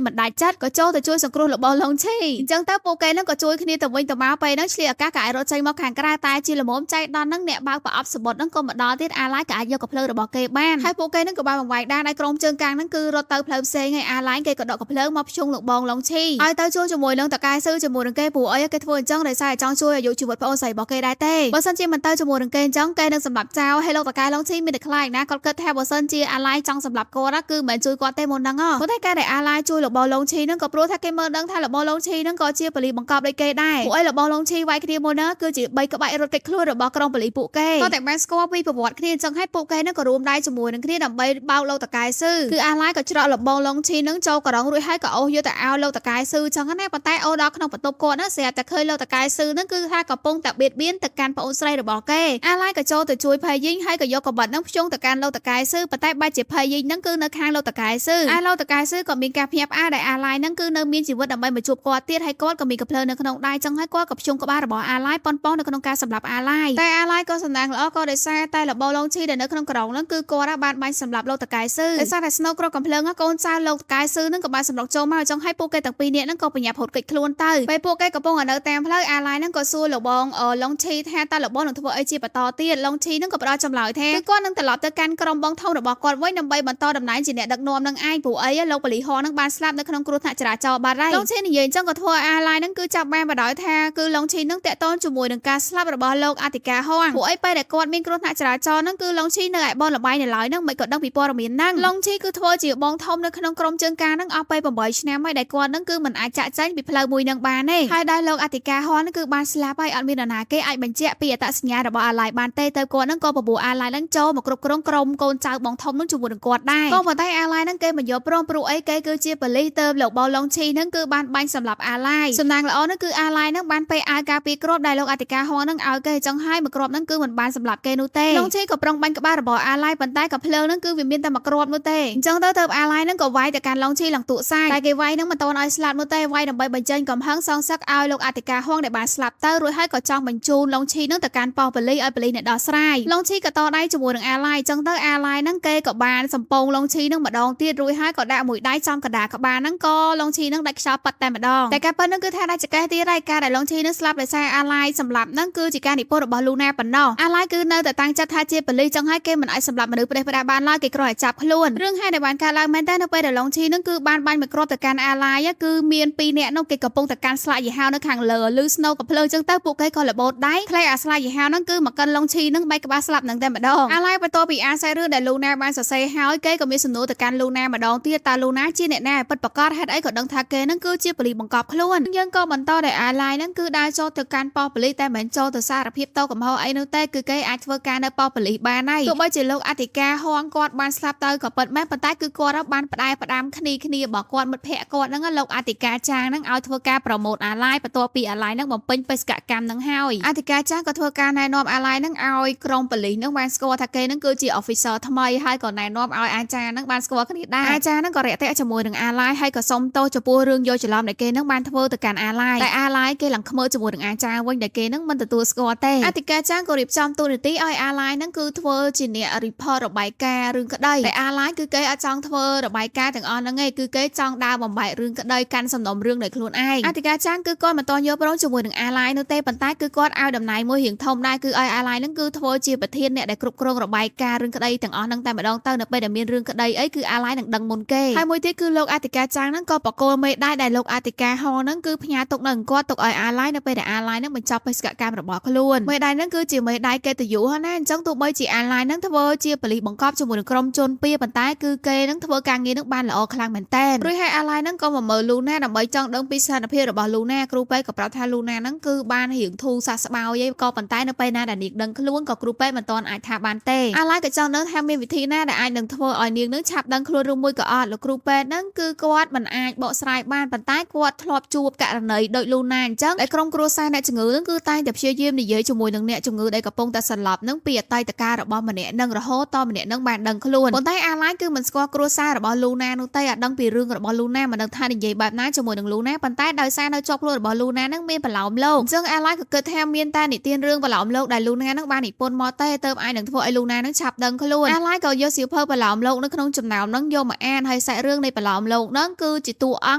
មិនដាច់ចិត្តក៏ចូលទៅជួយសង្គ្រោះលបងឡុងឈីអញ្ចឹងទៅពួកគេហ្នឹងក៏ជួយគ្នាទៅវិញទៅមកពេលហ្នឹងឆ្លៀតឱកាសក៏អាចរត់ចេញមកខាងក្រៅតែជាល្មមចៃដន្យហ្នឹងអ្នកបើកប្រអប់សបុតហ្នឹងក៏មកដល់ទៀតអាឡាយក៏អាចយកកំភ្លើងរបស់គេបានហើយពួកគេហ្នឹងក៏បានបង្វែកដែរឲ្យក្រុមជើងកាងហ្នឹងគឺរត់ទៅផ្លូវផ្សេងហើយអាឡាយគេក៏ដកកំភ្លើងមកភ្ជុងលោកបងឡុងឈីឲ្យទៅជួយជាមួយនឹងតកែស៊ឺជាមួយនឹងគេព្រោះអីគេធ្វើអញ្ចឹងដោយសារតែចង់ជួយអាយុជីវិតប្អូនស្រីរបស់គេដែរទេបើសិនជាមិនទៅជាមួយនឹងគេអញ្ចឹងគេនឹងសម្លាប់ចោលហើយលោកតកែឡុងឈីមានតែខ្លាចណាគាត់គិតថាបើសិនជាអាឡាយចង់សម្លាប់គាត់គឺមិនមែនជួយគាត់ទេមុនហ្នឹងហ៎ប៉ុន្តែការដែលអាឡាយជួយលោកបងឡុងឈីហ្នឹងក៏ព្រោះថាគេមើលដឹងថាលោកបងឡុងឈីហ្នឹងក៏ជាប៉ូលីសបង្កប់ដូចគេដែរពួកអីលោកបងឡុងឈីវាយគ្នាមុនហ្នឹងគឺជាបីក្បាច់រត់គេចខ្លួនរបស់ក្រុមប៉ូលីសពួកគេក៏តែបានស្គាល់ពីប្រវត្តិគ្នាអញ្ចឹងហើយពួកគេហ្នឹងក៏រួមដៃជាមួយនឹងគ្នាដើម្បីបោកលោកតកែស៊ឺគឺអាឡាយក៏ច្រកលបងឡុងឈីហ្នឹងចូលក្រុងរួចហើយក៏អូសយកទៅឲ្យលោកតកែស៊ឺអញ្ចឹងណាប៉ុន្តែអូសដល់ក្នុងបន្ទប់គាត់ហ្នឹងស្រាប់តែឃើញលោកតកែស៊ឺហ្នឹងគឺថាកំពុងតែបៀតបៀនទៅកាន់ប្អូនស្រីរបស់គេអាឡាយក៏ចូលទៅជួយភ័យយីងហើយក៏យកកបិតហ្នឹងភ្ជង់ទៅកាន់លោកតកែស៊ឺប៉ុន្តែបែរជាភ័យយីងហ្នឹងគឺនៅខាងលោកតកែស៊ឺអាលោកតកែស៊ឺក៏មានការភ្ញាក់ផ្អើលដែលអាឡាយហ្នឹងគឺនៅមានជីវិតដើម្បីមកជួបគាត់ទៀតហើយគាត់ក៏មានកំភ្លើងនៅក្នុងដៃចឹងហើយគាត់ក៏ភ្ជង់ក្បាលរបស់អាឡាយប៉ុនប៉ងនៅក្នុងការសម្លាប់អាឡាយតែអាឡាយក៏សំណាងល្អក៏ដោយសារតែលបឡុងឈីដែលនៅក្នុងក្រុងហ្នឹងគឺគាត់បានបាញ់សម្លាប់លោកតកែស៊ឺដោយសារតែស្នូគ្រាប់កំភ្លើងកូនចៅលោកតកែស៊ឺហ្នឹងក៏បានសម្រុកចូលមកចឹងហើយពួកគេទាំងពីរនាក់ហ្នឹងក៏ប្រញាប់រត់គេចខ្លួនទៅពេលពួកគេកំពុងនៅតាមផ្លូវអាឡាយហ្នឹងក៏សួរលោកបងឡុងឈីថាតើលោកបងនឹងធ្វើអីជាបន្តទៀតឡុងឈីហ្នឹងក៏ផ្ដល់ចម្លើយថាគឺគាត់នឹងត្រឡប់ទៅកាន់ក្រុមបងធំរបស់គាត់វិញដើម្បីបន្តតំណែងជាអ្នកដឹកនាំនឹងឯងព្រោះអីលោកបលីហហ្នឹងបានស្លាប់នៅក្នុងគ្រោះថ្នាក់ចរាចរណ៍បាត់ហើយឡុងឈីនិយាយអញ្ចឹងក៏ធ្វើឲ្យអាឡាយហ្នឹងគឺចាប់បានបដ ாய் ថាគឺឡុងឈីហ្នឹងតាក់ទងជាមួយនឹងការស្លាប់របស់លោកអធិការហួងព្រោះអីពេលដែលគាត់មានគ្រោះថ្នាក់ចរាចរណ៍ហ្នឹងគឺឡុងឈីនៅឯបនលបាយនៅឡើយហ្នឹងមិនក៏ដឹងពីព័ត៌មានហ្នឹងឡុងឈីគឺធ្វើជាបងធំនៅក្នុងក្រុមជើងការហ្នឹងអស់ពេល8ឆ្នាំហើយដែលគាត់ហ្នឹងគឺមិនអាចចាក់ចែងពីផ្លូវមួយហ្នឹងបានទេហើយដែលលោកអធិការហួងហ្នឹងគឺបានស្លាប់ហើយអត់មាននរណាគេអាចបញ្ជាក់ពីអត្តសញ្ញាណរបស់អាឡាយបានទេទៅគាត់ហ្នឹងក៏បបួលអាឡាយហ្នឹងចូលមកគ្រប់គ្រងក្រុមកូនចៅបងធំហ្នឹងជាមួយនឹងគាត់ដែរក៏ប៉ុន្តែអាឡាយហ្នឹងគេមិនយកព្រមព្រោះអីគេគឺជាប៉ូលីសទៅលោកបោឡុងឈីហ្នឹងគឺបានបាញ់សម្លាប់អាឡាយសំណាងល្អហ្នឹងគឺអាឡាយហ្នឹងបានពេលអាវការពីគ្រាប់ដែលលោកអធិការហួងហ្នឹងឲ្យគេចង់ឲ្យមួយគ្រាប់ហ្នឹងគឺមិនបានសម្លាប់គេនោះទេឡុងឈីក៏ប្រុងបាញ់ក្បាលរបស់អាឡាយប៉ុន្តែក៏ភ្លើងហ្នឹងគឺវាមានតែមួយគ្រាប់នោះទេអញ្ចឹងទៅទៅអាឡាយហ្នឹងក៏វាយទៅកាន់ឡុងឈីឡើងទក់សាយតែគេវាយហ្នឹងមិនទាន់ឲ្យស្លាប់នោះទេវាយដើម្បីបញ្ចេញកំហឹងសងសឹកឲ្យលោកអធិការហួងដែលបានស្លាប់ទៅរួចហើយក៏ចង់បញ្ជូនឡុងឈីហ្នឹងទៅកាន់ប៉ុស្តិ៍ប៉ូលីសឲ្យប៉ូលីសអ្នកដោះស្រាយឡុងឈីក៏តដៃជាមួយនឹងអាឡាយអញ្ចឹងទៅអាឡាយហ្នឹងគេក៏បានសំពងឡុងឈីហ្នឹងម្ដងទៀតរួចហើយក៏ដាក់មួយដៃចំកណ្ដាលក្បាលហ្នឹងក៏ឡុងឈីហ្នឹងដាច់ខ្យល់ប៉ាត់តែម្ដងតែការប៉ិនហ្នឹងគឺថាដាច់ចកេះទៀតហើយការដែលឡុងឈីហ្នឹងស្លាប់ដោយសារអាឡាយសម្លាប់ហ្នឹងគឺជាការនិពន្ធរបស់លូណាប៉ុណ្ណោះអាឡាយគឺនៅតែតាំងចិត្តថាជាប៉ូលីសចឹងហើយគេមិនអាចសម្លាប់មនុស្សប្រេះផ្ដាបានឡើយគេគ្រាន់តែចាប់ខ្លួនរឿងហេតុដែលបានកើតឡើងមែនតើនៅពេលដែលឡុងឈីហ្នឹងគឺបានបាញ់មួយគ្រាប់ទៅកាន់អាឡាយគឺមានពីរនាក់នោះគេកំពុងតែកាន់ស្លាកយីហោនៅខាងលើឬស្នូកំភ្លើងចឹងទៅពួកគេក៏របូតដៃក្លែអាស្លាកយីហោហ្នឹងគឺមកកិនឡុងឈីហ្នឹងបែកក្បាលស្លាប់ហ្នឹងតែម្ដងអាឡាយបន្ទាប់ពីអានសាច់រឿងដែលលូណាបានសរសេរហើយគេក៏មានសំណួរទៅកាន់លូណាម្ដងទៀតតើលូណាជាអ្នកណាឲ្យពិតប្រាកដហេតុអីក៏ដឹងថាគេហ្នឹងគឺជាប៉ូលីសបង្កប់ខ្លួនយើងក៏បន្តដែលអាឡាយហ្នឹងគឺដើរចូលទៅកាន់ប៉ុស្តិ៍ប៉ូលីសតែមិនមែនចូលទៅសារភាពតកំហុសអីនោះទេគឺគេអាចធ្វើការនៅប៉ុស្តិ៍ប៉ូលីសបានហើយទោះបីជាលោកអធិការហួងគាត់បានស្លាប់ទៅក៏ពិតមែនប៉ុន្តែគឺគាត់បានផ្ដែផ្ដាំគ្នាគ្នារបស់គាត់មិត្តភ័ក្តិគាត់ហ្នឹងលោកអធិការចាងហ្នឹងឲ្យធ្វើការ promote អាឡាយបន្ទាប់ពីអាឡាយហ្នឹងបំពេញបេសកកម្មហ្នឹងហើយអធិការចាងក៏ធ្វើការណែនាំអាឡាយហ្នឹងឲ្យក្រុមប៉ូលីសហ្នឹងបានស្គាល់ថាគេហ្នឹងគឺជា officer ថ្មីហើយក៏ណែនាំឲ្យអាចារ្យហ្នឹងបានស្គាល់គ្នាដែរអាចារ្យហ្នឹងក៏រាក់ទាក់ជាមួយនឹងអាឡាយហើយក៏សុំទោសចំពោះរឿងយកច្រឡំដែលគេហ្នឹងបានធ្វើទៅកាន់អាឡាយតែអាឡាយគេឡើងខ្មើជាមួយនឹងអាចារ្យវិញដែលគេហ្នឹងមិនទទួលស្គាល់ទេអធិការចាងក៏រៀបចំទូនាទីឲ្យអាឡាយហ្នឹងគឺធ្វើជាអ្នក report របាយការណ៍រឿងក្តីតែអាឡាយគឺគេអត់ចង់ធ្វើរបាយការណ៍ទាំងអស់ហ្នឹងឯងគឺគេចង់ដើរបំបែករឿងក្តីកាន់សំណុំរឿងដោយខ្លួនឯងអធិការចាងគឺគាត់មិនតន់យកព្រមជាមួយនឹងអាឡាយនោះទេប៉ុន្តែគឺគាត់ឲ្យតំណែងមួយរៀងធំដែរគឺឲ្យអាឡាយហ្នឹងគឺធ្វើជាប្រធានអ្នកដែលគ្រប់គ្រងរបាយការណ៍រឿងក្តីទាំងអស់ហ្នឹងតែម្ដងទៅនៅពេលដែលមានរឿងក្តីអីគឺអាឡាយនឹងដឹងមុនគេហើយមួយទៀតគឺលោកអធិការចាងហ្នឹងក៏បកគលមេដែរដែលលោកអធិការហហ្នឹងគឺផ្ញើទុកនៅអង្គគាត់ទុកឲ្យអាឡាយនៅពេលដែលអាឡាយហ្នឹងបញ្ចប់បេសកកម្មរបស់ខ្លួនមេដៃហ្នឹងគឺជាមេដៃកិត្តិយសណាអញ្ចឹងទោះបីជាអាឡាយហ្នឹងធ្វើជាប៉ូលីសបង្កប់ជាមួយនឹងក្រុមជនពៀប៉ុន្តែគឺគេហ្នឹងធ្វើការងារហ្នឹងបានល្អខ្លាំងមែនតើរួចហើយអាឡាយហ្នឹងក៏មកមើលលូណាដើម្បីចង់ដឹងពីស្ថានភាពរបស់លូណាគ្រូពេទ្យក៏ប្រាប់ថាលូណាហ្នឹងគឺបានរៀងធូរសះស្បើយឯងក៏ប៉ុន្តែនៅពេលណាដែលនាងដឹងខ្លួនក៏គ្រូពេទ្យមិនទាន់អាចថាបានទេអាឡាយក៏ចង់ដឹងថាមានវិធីណាដែលអាចនឹងធ្វើឲ្យនាងនឹងឆាប់ដឹងខ្លួនឬមួយក៏អត់លោកគ្រូពេទ្យហ្នឹងគឺគាត់មិនអាចបកស្រាយបានប៉ុន្តែគាត់ធ្លាប់ជួបករណីដូចលូណាអញ្ចឹងដែលក្រុមគ្រួសារអ្នកជំងឺហ្នឹងគឺតែងតែព្យាយាមនិយាយជាមួយនឹងអ្នកជំងឺដែលកំពុងតែសន្លប់ហ្នឹងពីអតីតកាលរបស់ម្នាក់ហ្នឹងរហូតតម្នាក់ហ្នឹងបានដឹងខ្លួនប៉ុន្តែអាឡាយគឺមិនស្គាល់គ្រួសាររបស់លូណានោះទេអត់ដឹងពីរឿងរបស់លូណាមិនដឹងថានិយាយបែបណាជាមួយនឹងលូណាប៉ុន្តែដោយសារនៅជាប់ខ្លួនរបស់លូណាហ្នឹងមានប្រឡោមលោកអញ្ចឹងអាឡាយក៏គិតថាមានតែនិទានរឿងប្រឡោមលោកដែលលូណាហ្នឹងបាននិពន្ធមកទេទៅអាចនឹងធ្វើឲ្យលូណាហ្នឹងឆាប់ដឹងខ្លួនអាឡាយក៏យកសៀវភៅប្រឡោមលោកនៅក្នុងចំណ ចំណោមហ្នឹងយកមកអានហើយសាច់រឿងនៃប្រលោមលោកហ្នឹងគឺជាតួអ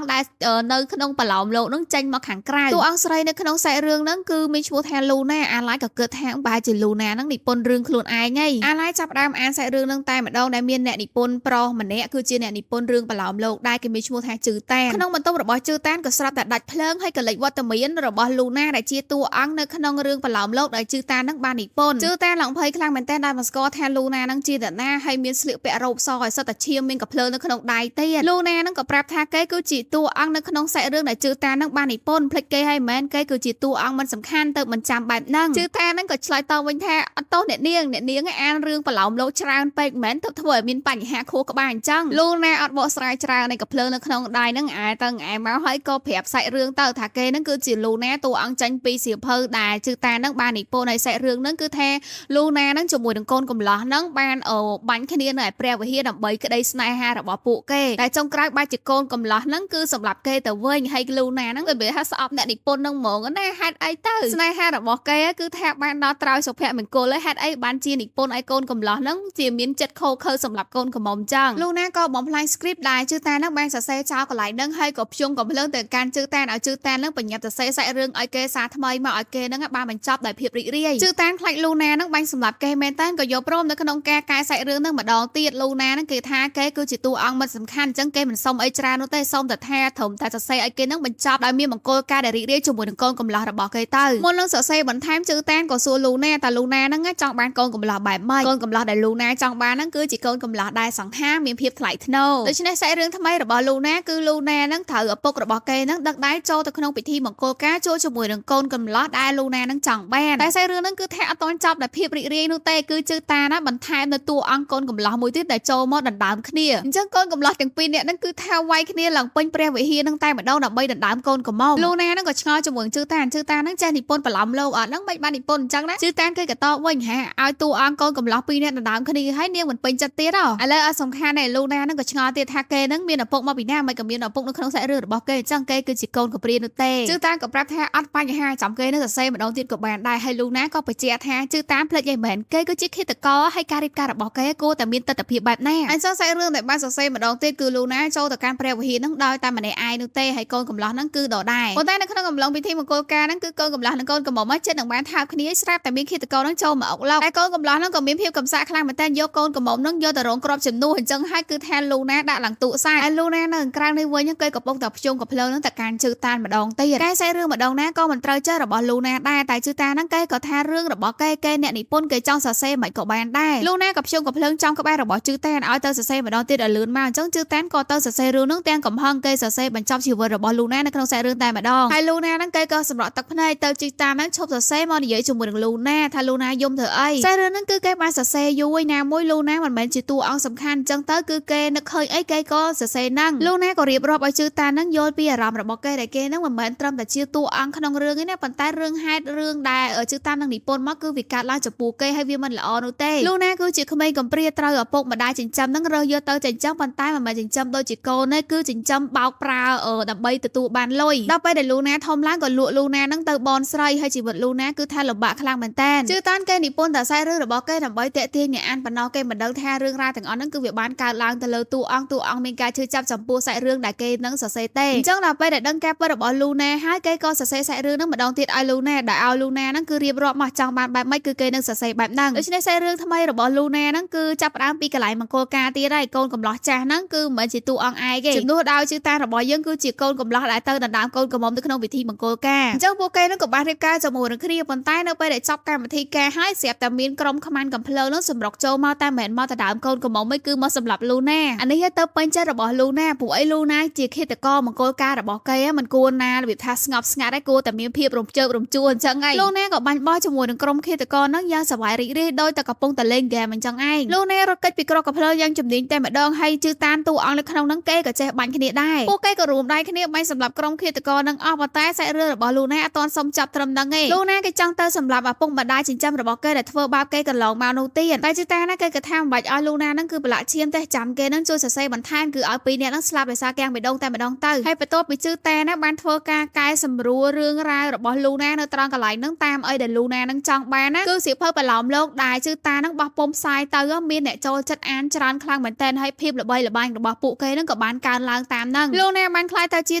ង្គដែលនៅក្នុងប្រលោមលោកហ្នឹងចេញមកខាងក្រៅតួអង្គស្រីនៅក្នុងសាច់រឿងហ្នឹងគឺមានឈ្មោះថាលូណាអាឡៃក៏គិតថាបែរជាលូណាហ្នឹងនិពន្ធរឿងខ្លួនឯងហីអាឡៃចាប់ផ្ដើមអានសាច់រឿងហ្នឹងតែម្ដងដែលមានអ្នកនិពន្ធប្រុសម្នាក់គឺជាអ្នកនិពន្ធរឿងប្រលោមលោកដែលគេមានឈ្មោះថាជឺតានក្នុងបន្ទប់របស់ជឺតានក៏ស្រាប់តែដាច់ភ្លើងហើយក៏លេចវត្តមានរបស់លូណាដែលជាតួអង្គនៅក្នុងរឿងប្រលោមលោកដែលជឺតានហ្នឹងបាននិពន្ធជឺតានឡើងភ័យខ្លាំងមែនទែនដែលមកស្គាល់ថាលូណាហ្នឹងជាអ្នកណាហើយមានស្លៀកពាក់រ៉ូបសឲ្យសុទ្ធតែឈាមមានកាភ្លើងនៅក្នុងដៃទៀតលូណាហ្នឹងក៏ប្រាប់ថាគេគឺជាតួអង្គនៅក្នុងសាច់រឿងដែលជឺតានហ្នឹងបាននិពន្ធភ្លេចគេហើយមែនគេគឺជាតួអង្គមិនសំខាន់ទៅមិនចាំបែបហ្នឹងជឺតានហ្នឹងក៏ឆ្លើយតបវិញថាអត់ទោសអ្នកនាងអ្នកនាងអានរឿងប្រលោមលោកច្រើនពេកមែនទៅធ្វើឲ្យមានបញ្ហាខួរក្បាលអញ្ចឹងលូណាអត់បកស្រាយច្រើននៃកាភ្លើងនៅក្នុងដៃហ្នឹងឯទៅឯមកហើយក៏ប្រាប់សាច់រឿងទៅថាគេហ្នឹងគឺជាលូណាតួអង្គចាញ់ពីសៀវភៅដែលជឺតានហ្នឹងបាននិពន្ធឲ្យសាច់រឿងហ្នឹងគឺថាលូណាហ្នឹងជាមួយនឹងកូនកំលោះហ្នឹងបានបាញ់គ្នានៅឯព្រះវិហារដើម្បីក្តីស្នេហារបស់ពួកគេតែចុងក្រោយបែរជាកូនកំលោះហ្នឹងគឺសម្រាប់គេទៅវិញហើយលូណាហ្នឹងវាថាស្អប់អ្នកនិពន្ធហ្នឹងហ្មងណាហេតុអីទៅស្នេហារបស់គេគឺថាបានដល់ត្រើយសុភមង្គលហើយហេតុអីបានជានិពន្ធឲ្យកូនកំលោះហ្នឹងជាមានចិត្តខូខើសម្រាប់កូនកំមុំចឹងលូណាក៏បំផ្លាញ script ដែរជឿតាហ្នឹងបានសរសេរចោលកន្លែងហ្នឹងហើយក៏ភ្ជង់កំភ្លើងទៅកាន់ជឿតានឲ្យជឿតានហ្នឹងបញ្ញាប់សរសេរសាច់រឿងឲ្យគេសារថ្មីមកឲ្យគេហ្នឹងបានបញ្ចប់ដោយភាពរីករាយជឿតានខ្លាចលូណាហ្នឹងបាញ់សម្លាប់គេមែនតើក៏យកព្រមនៅក្នុងការកែសាច់រឿងហ្នឹងម្ដងទៀតលូណាហ្នឹងគេថាគេគឺជាតួអង្គមិនសំខាន់អញ្ចឹងគេមិនសុំអីច្រើននោះទេសុំតែថាត្រឹមតែសរសេរឲ្យគេហ្នឹងបញ្ចប់ដោយមានមង្គលការដែលរីករាយជាមួយនឹងកូនកំលោះរបស់គេទៅមុននឹងសរសេរបន្ថែមជឿតានក៏សួរលូណាតើលូណាហ្នឹងចង់បានកូនកំលោះបែបម៉េចកូនកំលោះដែលលូណាចង់បានហ្នឹងគឺជាកូនកំលោះដែលសង្ហាមានភាពថ្លៃថ្នូរដូច្នេះសាច់រឿងថ្មីរបស់លូណាគឺលូណាហ្នឹងត្រូវឪពុករបស់គេហ្នឹងដឹកដៃចូលទៅក្នុងពិធីមង្គលការចូលជាមួយនឹងកូនកំលោះដែលលូណាហ្នឹងចង់បានតែសាច់រឿងហ្នឹងគឺថាអត់ទាន់ចប់ដោយភាពរីករាយនោះទេគឺជឿតាណាបន្ថែមនៅតួអង្គកូនកំលោះមួយទៀតដែលចូលមកដណ្ដើមគ្នាអញ្ចឹងកូនកំលោះទាំងពីរនាក់ហ្នឹងគឺថាវាយគ្នាឡើងពេញព្រះវិហារហ្នឹងតែម្ដងដើម្បីដណ្ដើមកូនកំមុំលូណាហ្នឹងក៏ឆ្ងល់ជាមួយជឿតានជឿតានហ្នឹងចេះនិពន្ធប្រឡំលោកអត់ហ្នឹងមិនបាននិពន្ធអញ្ចឹងណាជឿតានគេក៏តបវិញហាឲ្យតួអង្គកូនកំលោះពីរនាក់ដណ្ដើមគ្នាហើយនាងមិនពេញចិត្តទៀតហ៎ឥឡូវអត់សំខាន់ទេលូណាហ្នឹងក៏ឆ្ងល់ទៀតថាគេហ្នឹងមានឪពុកមកពីណាមិនក៏មានឪពុកនៅក្នុងសាច់រឿងរបស់គេអញ្ចឹងគេគឺជាកូនកំព្រានោះទេជឿតានក៏ប្រាប់ថាអត់បញ្ហាចាំគេនឹងសរសេរម្ដងទៀតក៏បានដែរហើយលូណាក៏បញ្ជាក់ថាជឿតានភ្លេចឯមែនគេគឺជាឃាតករហើយការរៀបការរបស់គេគួរតែមានទិដ្ឋភាពបែបណាអញ្ចឹងសាច់រឿងដែលបានសរសេរម្ដងទៀតគឺលូណាចូលទៅកាន់ព្រះវិហារហ្នឹងដោយតែម្នាក់ឯងនោះទេហើយកូនកំលោះហ្នឹងគឺដដែលប៉ុន្តែនៅក្នុងកំឡុងពិធីមង្គលការហ្នឹងគឺកូនកំលោះនិងកូនកំមុំចិត្តនឹងបានថើបគ្នាស្រាប់តែមានឃាតករហ្នឹងចូលមកអុកឡុកតែកូនកំលោះហ្នឹងក៏មានភាពកំសាកខ្លាំងមែនតើយកកូនកំមុំហ្នឹងយកទៅរងគ្រាប់ជំនួសអញ្ចឹងហើយគឺថាលូណាដាក់ឡើងទូខ្សែហើយលូណានៅក្រៅនេះវិញគេកំពុងតែភ្ជង់កំភ្លើងហ្នឹងទៅកាន់ជើតានម្ដងទៀតកែសាច់រឿងម្ដងណាក៏មិនត្រូវចេះរបស់លូណាដែរតែជើតាហ្នឹងគេក៏ថារឿងរបស់គេគេអ្នកនិពន្ធគេចង់សរសេរមិនក៏បានដែរលូណាក៏ភ្ជង់កំភ្លើងចំក្បែររបស់ជើតានឲ្យទៅសរសេរម្ដងទៀតឲ្យលឿនមកអញ្ចឹងជើតានក៏ទៅសរសេររឿងហ្នឹងទាំងកំហឹងគេសរសេរបញ្ចប់ជីវិតរបស់លូណានៅក្នុងសាច់រឿងតែម្ដងហើយលូណាហ្នឹងគេក៏សម្រក់ទឹកភ្នែកទៅជិះតាមហ្នឹងឈប់សរសេរមកនិយាយជាមួយនឹងលូណាថាលូណាយំធ្វើអីសាច់រឿងហ្នឹងគឺគេបានសរសេរយូរឯណាមួយលូណាមិនមែនជាតួអង្គសំខាន់អញ្ចឹងទៅគឺគេនឹកឃើញអីគេក៏សរសេរហ្នឹងលូណាក៏រៀបរាប់ឲ្យជឿតាហ្នឹងយល់ពីអារម្មណ៍របស់គេដែលគេហ្នឹងមិនមែនត្រឹមតែជាតួអង្គក្នុងរឿងទេណាប៉ុន្តែរឿងហេតុរឿងដែលជឿតានឹងនិពន្ធមកគឺវាកើតឡើងចំពោះគេហើយវាមិនល្អនោះទេលូណាគឺជាក្មេងកំព្រាត្រូវឪពុកម្ដាយចិញ្ចឹមហ្នឹងរើសយកទៅចិញ្ចឹមប៉ុន្តែមិនមែនចិញ្ចឹមដូចជាកូនទេគឺចិញ្ចឹមបោកប្រើដើម្បីទទួលបានលុយដល់ពេលដែលលូណាធំឡើងក៏លក់លូណាហ្នឹងទៅបនស្រីហើយជីវិតលូណាគឺថាលំបាកខ្លាំងមែនតើជឿតានគេនិពន្ធតែខ្សែរឿងរបស់គេដើម្បីតាក់ទាញអ្នកអានប៉ុណ្ណោះគេមិនដឹងថារឿងរ៉ាវទាំងអស់ហ្នឹងគឺវាបានកើតឡើងទៅលើតួអង្គតួអង្គមានការឈឺចាប់ចំពោះសាច់រឿងដែលគេនឹងសរសេរទេអញ្ចឹងដល់ពេលដែលដឹងការពិតរបស់លូណាហើយគេក៏សរសេរសាច់រឿងហ្នឹងម្ដងទៀតឲ្យលូណាដែលឲ្យលូណាហ្នឹងគឺរៀបរាប់មកចង់បានបែបម៉េចគឺគេនឹងសរសេរបែបហ្នឹងដូច្នេះសាច់រឿងថ្មីរបស់លូណាហ្នឹងគឺចាប់ផ្ដើមពីកន្លែងមង្គលការទៀតហើយកូនកំលោះចាស់ហ្នឹងគឺមិនមែនជាតួអង្គឯងទេជំនួសដោយជឿតារបស់យើងគឺជាកូនកំលោះដែលទៅដណ្ដើមកូនកំមុំទៅក្នុងពិធីមង្គលការអញ្ចឹងពួកគេហ្នឹងក៏បានរៀបការជាមួយនឹងគ្នាប៉ុន្តែនៅពេលដែលចប់កម្មវិធីការហើយស្រាប់តែមានក្រុមខ្មាន់កំភ្លើងហ្នឹងសម្រុកចូលមកតែមិនមែនមកដណ្ដើមកូនកំមុំទេគឺមកសម្លាប់លូណាអានេះទៅពេញចិត្តរបស់លូណាព្រោះអីលូណាជាឃាតករមង្គលការរបស់គេមិនគួរណារបៀបថាស្ងប់ស្ងាត់ឯងគួរតែមានភាពរំជើបរំជួលអញ្ចឹងឯងលូណាក៏បាញ់បោះជាមួយនឹងក្រុមឃាតករហ្នឹងយ៉ាងសប្បាយរីករាយដោយតែកំពុងតែលេងហ្គេមអញ្ចឹងឯងលូណារត់គេចពីក្រកភ្លើងយ៉ាងជំនាញតែម្ដងហើយជឿតានតួអង្គនៅក្នុងហ្នឹងគេក៏ចេះបាញ់គ្នាដែរពួកគេក៏រួមដៃគ្នាបាញ់សម្រាប់ក្រុមឃាតករហ្នឹងអស់ប៉ុន្តែសាច់រឿងរបស់លូណាអត់ទាន់សុំចាប់ត្រឹមហ្នឹងទេលូណាគេចង់ទៅសម្រាប់ឪពុកម្ដាយចិញ្ចឹមរបស់គេដែលធ្វើបាបគេកន្លងមកនោះទៀតតែជឿតាណាគេក៏ថាមិនបាច់ឲ្យលូណាហ្នឹងគឺប្រឡាក់ឈាមទេចាំគេហ្នឹងជួយសរសេរបន្ថែមគឺឲ្យពីរនាក់ហ្នឹងស្លាប់ដោយសារកាំងបេះដូងតែម្ដងទៅហើយបន្ទាប់ពីជឿតាណាបានធ្វើការកែសម្រួលរឿងរ៉ាវរបស់លូណានៅត្រង់កន្លែងហ្នឹងតាមអីដែលលូណាហ្នឹងចង់បានណាគឺសៀវភៅប្រឡោមលោកដែលជឿតាហ្នឹងបោះពុំផ្សាយទៅមានអ្នកចូលចិត្តអានច្រើនខ្លាំង ខ្លាំងមែនទែនហើយភាពល្បីល្បាញរបស់ពួកគេនឹងក៏បានកើនឡើងតាមហ្នឹងលូណាបានក្លាយទៅជា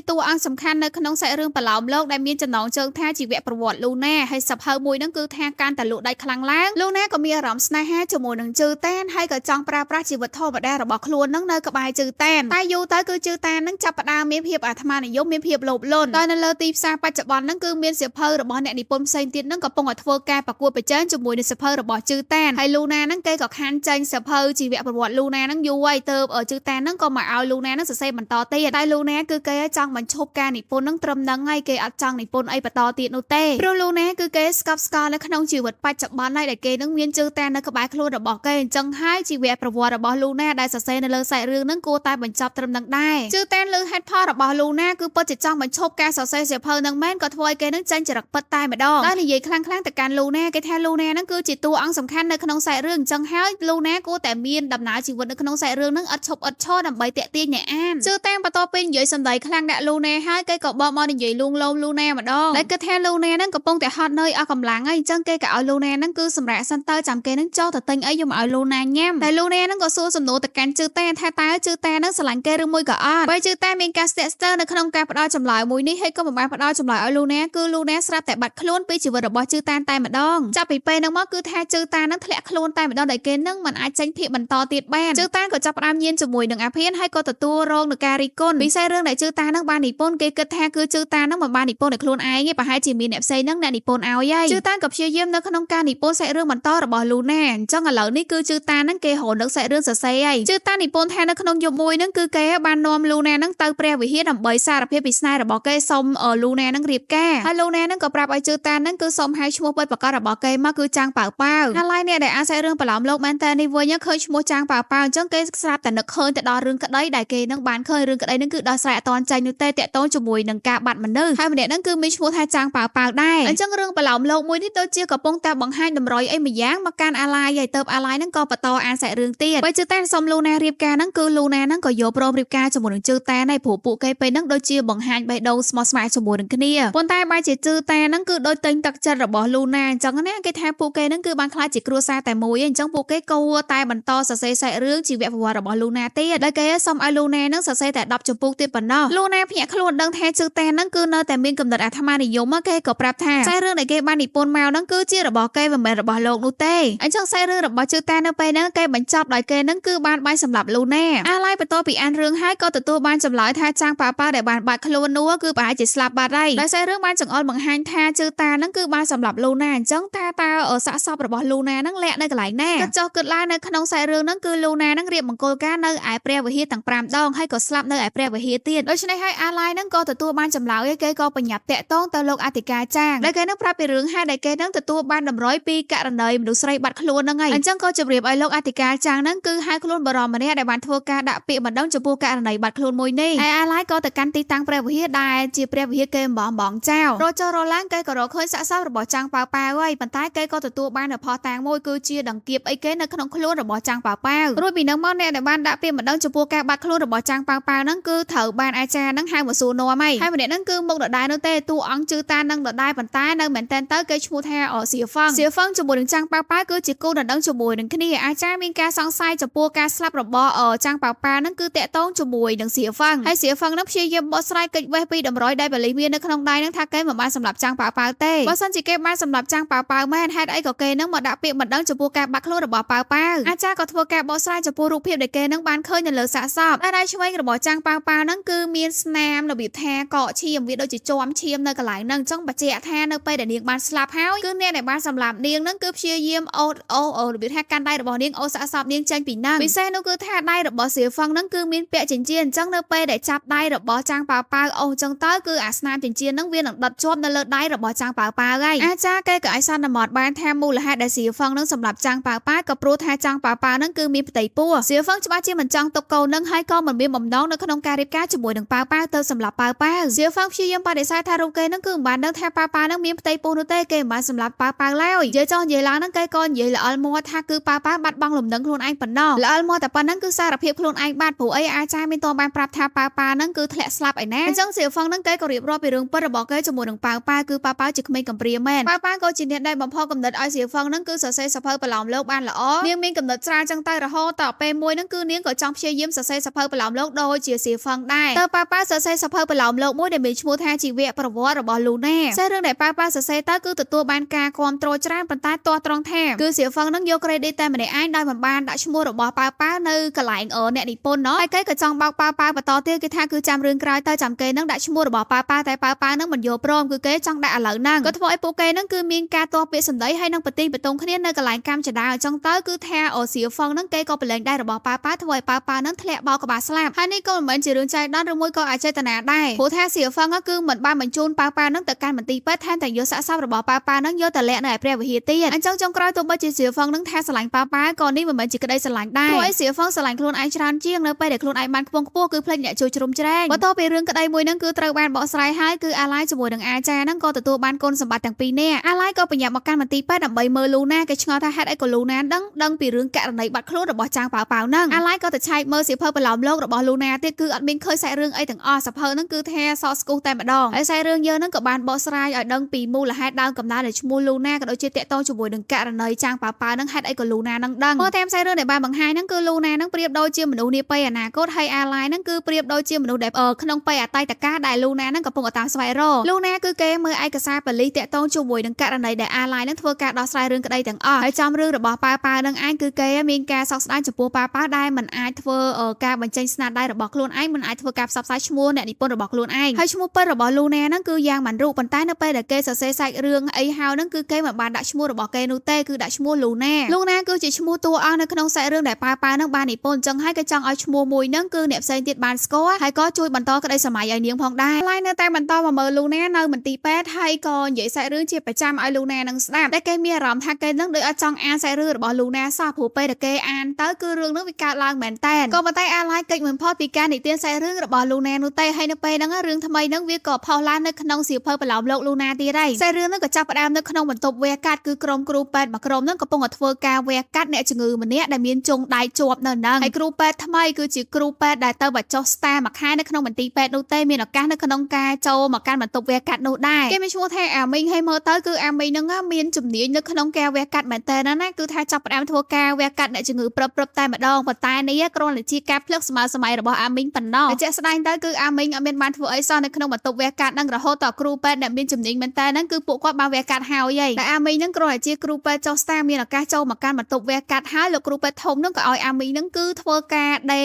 តួអង្គសំខាន់នៅក្នុងសាច់រឿងប្រលោមលោកដែលមានចំណងជើងថាជីវប្រវត្តិលូណាហើយសភៅមួយហ្នឹងគឺថាកាន់តែលក់ដាច់ខ្លាំងឡើងលូណាក៏មានអារម្មណ៍ស្នេហាជាមួយនឹងជឺតានហើយក៏ចង់ប្រើប្រាស់ជីវិតធម្មតារបស់ខ្លួនហ្នឹងនៅក្បែរជឺតានតែយូរទៅគឺជឺតានហ្នឹងចាប់ផ្ដើមមានភាពអាត្មានិយមមានភាពលោភលន់តែនៅលើទីផ្សារបច្ចុប្បន្នហ្នឹងគឺមានសៀវភៅរបស់អ្នកនិពន្ធផ្សេងទៀតហ្នឹងកំពុងតែធ្វើការប្រកួតប្រជែងជាមួយនឹងសៀវភៅរបស់ជឺតានហើយលូណាហ្នឹងគេក៏ខានចេញសៀវភៅជីវប្រវត្តិលូណាហ្នឹងយូរហើយទៅជឺតានហ្នឹងក៏មកឲ្យលូណាហ្នឹងសរសេរបន្តទៀតតែលូណាគឺគេចង់បញ្ឈប់ការនិពន្ធហ្នឹងត្រឹមហ្នឹងហើយគេអត់ចង់និពន្ធអីបន្តទៀតនោះទេព្រោះលូណាគឺគេស្កប់ស្កល់នៅក្នុងជីវិតបច្ចុប្បន្នហើយដែលគេនឹងមានជឺតាននៅក្បែរខ្លួនរបស់គេអញ្ចឹងហើយជីវប្រវត្តិរបស់លូណាដែលសរសេរនៅលើសាច់រឿងហ្នឹងគួរតែបញ្ចប់ត្រឹមហ្នឹងដែរជឺតានលើហេតុផលរបស់លូណាគឺពិតជាចង់បញ្ឈប់ការសរសេរសៀវភៅហ្នឹងមែនក៏ធ្វើឲ្យគេនឹងចាញ់ចរិតពិតតែម្ដងតែនិយាយខ្លាំងៗទៅកាន់លូណាគេថាលូណាហ្នឹងគឺជាតួអង្គសំខាន់នៅក្នុងសាច់រឿងអញ្ចឹងហើយលូណាគួរតែមានដំណើរជីវិតនៅក្នុងសាច់រឿងហ្នឹងឥតឈប់ឥតឈរដើម្បីតាក់ទាញអ្នកអានជឿតាមបន្ទាប់ពីនិយាយសម្ដីខ្លាំងដាក់លូណាហើយគេក៏បកមកនិយាយលួងលោមលូណាម្ដងតែគិតថាលូណាហ្នឹងកំពុងតែហត់នឿយអស់កម្លាំងហើយអញ្ចឹងគេក៏ឲ្យលូណាហ្នឹងគឺសម្រាកសិនទៅចាំគេហ្នឹងចូលទៅទិញអីយកមកឲ្យលូណាញ៉ាំតែលូណាហ្នឹងក៏សួរសំណួរទៅកាន់ជឿតាថាតើជឿតាហ្នឹងស្រឡាញ់គេឬមួយក៏អត់បើជឿតាមានការស្ទាក់ស្ទើរនៅក្នុងការផ្ដល់ចម្លើយមួយនេះហើយក៏មិនបានផ្ដល់ចម្លើយឲ្យលូណាគឺលូណាស្រាប់តែបាត់ខ្លួនពីជីវិតរបស់ជឿតាតែម្ដងចាប់ពីពេលហ្នឹងមកគឺថាជឿតាហ្នឹងធ្លាក់ខ្លួនតែម្ដងដែលគេហ្នឹងមិនអាចចេញភាគបន្តទៀតបានជឿតាក៏ចាប់ផ្ដើមញៀនជាមួយនឹងអាភៀនហើយក៏ទទួលរងនឹងការរិះគន់ពិសេសរឿងដែលជឿតាហ្នឹងបាននិពន្ធគេគិតថាគឺជឿតាហ្នឹងមិនបាននិពន្ធឲ្យខ្លួនឯងទេប្រហែលជាមានអ្នកផ្សេងហ្នឹងអ្នកនិពន្ធឲ្យហើយជឿតាក៏ព្យាយាមនៅក្នុងការនិពន្ធសាច់រឿងបន្តរបស់លូណាអញ្ចឹងឥឡូវនេះគឺជឿតាហ្នឹងគេរកនឹកសាច់រឿងសរសេរហើយជឿតានិពន្ធថានៅក្នុងយប់មួយហ្នឹងគឺគេបាននាំលូណាហ្នឹងទៅព្រះវិហារដើម្បីសារភាពពីស្នេហ៍របស់គេសុំលូណាហ្នឹងរៀបការហើយលូណាហ្នឹងក៏ប្រាប់ឲ្យជឿតាហ្នឹងគឺសុំហៅឈ្មោះពិតប្រាកដរបស់គេមកគឺចាងប៉ៅប៉ៅហើយអ្នកដែលអានសាច់រឿងប្រឡំលោកមែនតើនេះវិញឃើញឈ្មោះចាងប៉ៅប៉ៅអញ្ចឹងគេស្រាប់តែនឹកឃើញទៅដល់រឿងក្តីដែលគេនឹងបានឃើញរឿងក្តីហ្នឹងគឺដោះស្រាយអត់ទាន់ចេញនោះទេតាក់ទងជាមួយនឹងការបាត់មនុស្សហើយម្នាក់ហ្នឹងគឺមានឈ្មោះថាចាងប៉ៅប៉ៅដែរអញ្ចឹងរឿងប្រឡំលោកមួយនេះដូចជាកំពុងតែបង្ហាញតម្រុយអីមួយយ៉ាងមកកាន់អាឡាយហើយទៅអាឡាយហ្នឹងក៏បន្តអានសាច់រឿងទៀតបើជឿតាសុំលូណារៀបការហ្នឹងគឺលូណាហ្នឹងក៏យកព្រមរៀបការជាមួយនឹងជឿតាដែរព្រោះពួកគេពេលហ្នឹងដូចជាបង្ហាញបេះដូងស្មោះស្ម័គ្រជាមួយនឹងគ្នាប៉ុន្តែបែរជាជឿតាហ្នឹងគឺដូចទិញទឹកចិត្តរបស់លូណាអញ្ចឹងណាគេថាពួកគេហ្នឹងគឺបានក្លាយជាគ្រួសារតែមួយអញ្ចឹងពួកគេគួរតែបន្តសរសេរសាច់រឿងជីវប្រវត្តិរបស់លូណាទៀតដែលគេសុំឲ្យលូណាហ្នឹងសរសេរតែ10ជំពូកទៀតប៉ុណ្ណោះលូណាភ្ញាក់ខ្លួនដឹងថាជឿតាហ្នឹងគឺនៅតែមានកំណត់អាត្មានិយមគេក៏ប្រាប់ថាសាច់រឿងដែលគេបាននិពន្ធមកហ្នឹងគឺជារបស់គេមិនមែនរបស់លោកនោះទេអញ្ចឹងសាច់រឿងរបស់ជឿតានៅពេលហ្នឹងគេបញ្ចប់ដោយគេហ្នឹងគឺបានបាយសម្លាប់លូណាអាឡៃបន្ទាប់ពីអានរឿងហើយក៏ទទួលបានចម្លើយថាចាងប៉ាប៉ាដែលបានបាត់ខ្លួននោះគឺប្រហែលជាស្លាប់បាត់ហើយដោយសាររឿងបានចង្អុលបង្ហាញថាជឿតាហ្នឹងគឺបានសម្លាប់លូណាអញ្ចឹងថាតើសាកសពរបស់លូណាហ្នឹងលាក់នៅកន្លែងណាគិតចុះគិតឡើងនៅក្នុងសាច់រឿងហ្នឹងគឺលូណាហ្នឹងរៀបមង្គលការនៅឯព្រះវិហារទាំង5ដងហើយក៏ស្លាប់នៅឯព្រះវិហារទៀតដូច្នេះហើយអាឡៃហ្នឹងក៏ទទួលបានចម្លើយឲ្យគេក៏បញ្ញាប់តាក់ទងទៅលោកអធិការចាងដែលគេនឹងប្រាប់ពីរឿងហើយដែលគេនឹងទទួលបានតម្រុយពីករណីមនុស្សស្រីបាត់ខ្លួនហ្នឹងហើយអញ្ចឹងក៏ជម្រាបឲ្យលោកអធិការចាងហ្នឹងគឺហៅខ្លួនបរិមម្នាក់ដែលបានធ្វើការដាក់ពាក្យបណ្ដឹងចំពោះករណីបាត់ខ្លួនមួយនេះហើយអាឡៃក៏ទៅកាន់ទីតាំងព្រះវិហារដែលជាព្រះវិហារគេអំបងចោលរចរឡើងគេក៏រកឃើញសាកសពរបស់ចាងប៉ៅប៉ៅហើយប៉ុន្តែគេក៏ទទួលបាននូវភស្តុតាងមួយគឺជាដង្កៀបអីគេនៅក្នុងខ្លួនរបស់ចាងប៉ៅប៉ៅរួចពីនឹងមកអ្នកដែលបានដាក់ពាក្យបណ្ដឹងចំពោះការបាត់ខ្លួនរបស់ចាងប៉ៅប៉ៅហ្នឹងគឺត្រូវបានអាចារ្យហ្នឹងហៅមកសួរនាំហើយហើយម្នាក់ហ្នឹងគឺមុខដដែលនោះទេតួអង្គជឿតានឹងដដែលប៉ុន្តែនៅមែនតែនទៅគេឈ្មោះថាសៀហ្វឹងសៀហ្វឹងជាមួយនឹងចាងប៉ៅប៉ៅគឺជាគូដណ្ដឹងជាមួយនឹងគ្នាអាចារ្យមានការសង្ស័យចំពោះការស្លាប់របស់ចាងប៉ៅប៉ៅហ្នឹងគឺតាក់ទងជាមួយនឹងសៀហ្វឹងហើយសៀហ្វឹងហ្នឹងព្យាយាមបកស្រាយកិច្ចវេះពីតម្រុយដែលបលិសមាននៅក្នុងដៃហ្នឹងថាគេមិនបានសម្លាប់ចាងប៉ៅប៉ៅទេបើសិនជាគេបានសម្លាប់ចាងប៉ៅប៉ៅមែនហេតុអីក៏គេហ្នឹងមកដាក់ពាក្យបណ្ដឹងចំពោះការបាត់ខ្លួនរបស់ប៉ៅប៉ៅអាចារ្យក៏ធ្វើការបកស្រាយចំពោះរូបភាពដែលគេហ្នឹងបានឃើញនៅលើសាកសពតែដៃឆ្វេងរបស់ចាងប៉ៅប៉ៅហ្នឹងគឺមានស្នាមរបៀបថាកកឈាមវាដូចជាជាំឈាមនៅកន្លែងហ្នឹងអញ្ចឹងបញ្ជាក់ថានៅពេលដែលនាងបានស្លាប់ហើយគឺអ្នកដែលបានសម្លាប់នាងហ្នឹងគឺព្យាយាមអូតអូរបៀបថាកាន់ដៃរបស់នាងអូសាកសពនាងចេញពីហ្នឹងពិសេសនោះគឺថាដៃរបស់សៀហ្វឹងហ្នឹងគឺមានពាក់ចិញ្ចៀនអញ្ចឹងនៅពេលដែលចាប់ដៃរបស់ចាងប៉ៅប៉ៅអូអញ្ចឹងទៅគឺអាស្នាមចិញ្ចៀនហ្នឹងវានឹងដុតជាប់នៅលើដៃរបស់ចាងប៉ៅប៉ៅហើយអាចារ្យគេក៏ឲ្យសន្មតបានថាមូលហេតុដែលសៀហ្វឹងហ្នឹងសម្លាប់ចាងប៉ៅប៉ៅក៏ព្រោះថាចាងប៉ៅប៉ៅហ្នឹងគឺមានផ្ទៃពោះសៀហ្វឹងច្បាស់ជាមិនចង់ទុកកូនហ្នឹងហើយក៏មិនមានបំណងនៅក្នុងការរៀបការជាមួយនឹងប៉ៅប៉ៅទៅសម្លាប់ប៉ៅប៉ៅសៀហ្វឹងព្យាយាមបដិសេធថារូបគេហ្នឹងគឺមិនបានដឹងថាប៉ៅប៉ៅហ្នឹងមានផ្ទៃពោះនោះទេគេមិនបានសម្លាប់ប៉ៅប៉ៅឡើយនិយាយចោះនិយាយឡើងហ្នឹងគេក៏និយាយល្អិលមាត់ថាគឺប៉ៅប៉ៅបាត់បង់លំនឹងខ្លួនឯងប៉ុណ្ណោះល្អិលមាត់តែប៉ុណ្ណឹងគឺសារភាពខ្លួនឯងបាត់ព្រោះអីអាចារ្យមានតបានប្រាប់ថាប៉ៅប៉ៅហ្នឹងគឺធ្លាក់ស្លាប់ឯណាអញ្ចឹងសៀហ្វឹងហ្នឹងគេក៏រៀបរាប់ពីរឿងពិតរបស់គេជាមួយនឹងប៉ៅប៉ៅគឺប៉ៅប៉ៅជាក្មេងកំព្រាមែនប៉ៅប៉ៅក៏ជាអ្នកដែលបំផុសគំនិតឲ្យសៀហ្វឹងហ្នឹងគឺសរសេរសភៅប្រឡោមលោកបានល្អនាងមានគំនិតស្រាលចឹងទៅរហូតត តពេលមួយហ្នឹងគឺនាងក៏ចង់ព្យាយាមសរសេរសភៅប្រឡោមលោកដូចជាសៀហ្វឹងដែរតើប៉ាប៉ាសរសេរសភៅប្រឡោមលោកមួយដែលមានឈ្មោះថាជីវប្រវត្តិរបស់លូណាសាច់រឿងដែលប៉ាប៉ាសរសេរទៅគឺទទួលបានការគាំទ្រច្រើនប៉ុន្តែទាស់ត្រង់ថាគឺសៀហ្វឹងហ្នឹងយក credit តែម្នាក់ឯងដោយមិនបានដាក់ឈ្មោះរបស់ប៉ាប៉ានៅកន្លែងអ្នកនិពន្ធណោះហើយគេក៏ចង់បោកប៉ាប៉ាបន្តទៀតគេថាគឺចាំរឿងក្រោយទៅចាំគេហ្នឹងដាក់ឈ្មោះរបស់ប៉ាប៉ាតែប៉ាប៉ាហ្នឹងមិនយល់ព្រមគឺគេចង់ដាក់ឥឡូវហ្នឹងក៏ធ្វើឲ្យពួកគេហ្នឹងគឺមានការទាស់ពាក្យសម្ដីហើយនឹងប្រទីបតុងគ្នានៅកន្លែងកម្មចដាអញ្ចឹងទៅគឺថាអូសៀហ្វឹងហ្នឹងគេក៏ប្រឡែងដៃរបស់ប៉ាប៉ាធ្វើឲ្យប៉ាប៉ាហ្នឹងធ្លាក់បោកក្បាលស្លាប់ហើយនេះក៏មិនមែនជារឿងចៃដន្យឬមួយក៏អចេតនាដែរព្រោះថាសៀហ្វឹងគឺមិនបានបញ្ជូនប៉ាប៉ាហ្នឹងទៅកាន់មន្ទីរពេទ្យថែមទាំងយកសាកសពរបស់ប៉ាប៉ាហ្នឹងយកទៅលាក់នៅឯព្រះវិហារទៀតអញ្ចឹងចុងក្រោយទោះបីជាសៀហ្វឹងហ្នឹងថាស្រឡាញ់ប៉ាប៉ាក៏នេះមិនមែនជាក្តីស្រឡាញ់ដែរព្រោះអីសៀហ្វឹងស្រឡាញ់ខ្លួនឯងច្រើនជាងនៅពេលដែលខ្លួនឯងបានខ្ពង់ខ្ពស់គឺភ្លេចអ្នកជួយជ្រោមជ្រែងបន្ទាប់ពីរឿងក្តីមួយហ្នឹងគឺត្រូវបានបកស្រាយហើយគឺអាឡៃជាមួយនឹងអាចារ្យហ្នឹងក៏ទទួលបានគុណសម្បត្តិទាំងពីរនាក់អាឡៃក៏ប្រញាប់មកកាន់មន្ទីរពេទ្យដើម្បីមើលលូណាគេឆ្ងល់ថាហេតុអីក៏លូណាដឹងដឹងពីរឿងករណីបាត់ខ្លួនរបស់ចាងប៉ាវប៉ាវហ្នឹងអាឡៃក៏ទៅឆែកមើលសៀវភៅប្រឡោមលោករបស់លូណាទៀតគឺអត់មានឃើញសាច់រឿងអីទាំងអស់សៀវភៅហ្នឹងគឺថាសក់ស្គុះតែម្ដងហើយសាច់រឿងយើងហ្នឹងក៏បានបកស្រាយឲ្យដឹងពីមូលហេតុដើមកំណើតនៃឈ្មោះលូណាក៏ដូចជាតាក់ទងជាមួយនឹងករណីចាងប៉ាវប៉ាវហ្នឹងហេតុអីក៏លូណាហ្នឹងដឹងមើលតាមសាច់រឿងដែលបានបង្ហាញហ្នឹងគឺលូណាហ្នឹងប្រៀបដូចជាមនុស្សនាពេលអនាគតហើយអាឡៃហ្នឹងគឺប្រៀបដូចជាមនុស្សដែលក្នុងពេលអតីតកាលដែលលូណាហ្នឹងកំពុងតែតាមស្វែងរកលូណាគឺគេមើលឯកសារប៉ូលីសតាក់ទងជាមួយនឹងករណីដែលអាឡៃហ្នឹងធ្វើការដោះស្រាយរឿងក្តីទាំងអស់ហើយចំរឿងរបស់ប៉ាប៉ានឹងឯងគឺគេមានការសោកស្ដាយចំពោះប៉ាប៉ាដែលមិនអាចធ្វើការបញ្ចេញស្នាដៃរបស់ខ្លួនឯងមិនអាចធ្វើការផ្សព្វផ្សាយឈ្មោះអ្នកនិពន្ធរបស់ខ្លួនឯងហើយឈ្មោះពិតរបស់លូណាហ្នឹងគឺយ៉ាងមិនរូប៉ុន្តែនៅពេលដែលគេសរសេរសាច់រឿងអីហើយហ្នឹងគឺគេមិនបានដាក់ឈ្មោះរបស់គេនោះទេគឺដាក់ឈ្មោះលូណាលូណាគឺជាឈ្មោះតួអង្គនៅក្នុងសាច់រឿងដែលប៉ាប៉ាហ្នឹងបាននិពន្ធអញ្ចឹងហើយគេចង់ឲ្យឈ្មោះមួយហ្នឹងគឺអ្នកផ្សេងទៀតបានស្គាល់ហើយក៏ជួយបន្តក្តីសម័យឲ្យនាងផងដែរហើយនៅតែបន្តមកមើលលូណានៅមន្ទីរពេទ្យហើយក៏និយាយសាច់រឿងជាប្រចាំឲ្យលូណានឹងស្ដាប់តែគេមានអារម្មណ៍ថាគេនឹងដូចអត់ចង់អានសាច់រឿងរបស់លូណាសោះព្រោះពេលដែលគេអានទៅគឺរឿងនឹងវាកើតឡើងមែនតើក៏ប៉ុន្តែអាឡៃកិច្ចមិនផុតពីការនិទានសាច់រឿងរបស់លូណានោះទេហើយនៅពេលហ្នឹងរឿងថ្មីហ្នឹងវាក៏ផុសឡើងនៅក្នុងសៀវភៅប្រឡោមលោកលូណាទៀតហើយសាច់រឿងហ្នឹងក៏ចាប់ផ្ដើមនៅក្នុងបន្ទប់វះកាត់គឺក្រុមគ្រូពេទ្យមួយក្រុមហ្នឹងកំពុងតែធ្វើការវះកាត់អ្នកជំងឺម្នាក់ដែលមានជង់ដៃជាប់នៅហ្នឹងហើយគ្រូពេទ្យថ្មីគឺជាគ្រូពេទ្យដែលទៅបញ្ចុះស្តាមួយខែនៅក្នុងមន្ទីរពេទ្យនោះទេមានឱកាសនៅក្នុងការចូលមកកាន់បន្ទប់វះកាត់នោះដែរគេមានឈ្មោះថាអាមីងហើយមើលទៅគឺអាមីងហ្នឹងមានជំនាញនៅក្នុងការវះកាត់មែនតើណាគឺថាចាប់ផ្ដើមធ្វើការវះកាត់អ្នកជំងឺព្រឹបព្រឹបតែម្ដងប៉ុន្តែនេះគ្រាន់តែជាការភ្លឹកសម័យសម័យរបស់អាមីងប៉ុណ្ណោះតែជាក់ស្ដែងទៅគឺអាមីងអត់មានបានធ្វើអីសោះនៅក្នុងបន្ទប់វះកាត់ហ្នឹងរហូតដល់គ្រូពេទ្យដែលមានជំនាញមែនតើហ្នឹងគឺពួកគាត់បានវះកាត់ហើយហីតែអាមីងហ្នឹងគ្រាន់តែជាគ្រូពេទ្យចុះស្តាមានឱកាសចូលមកកាន់បន្ទប់វះកាត់ហើយលោកគ្រូពេទ្យធំហ្នឹងក៏ឲ្យអាមីងហ្នឹងគឺធ្វើការដេ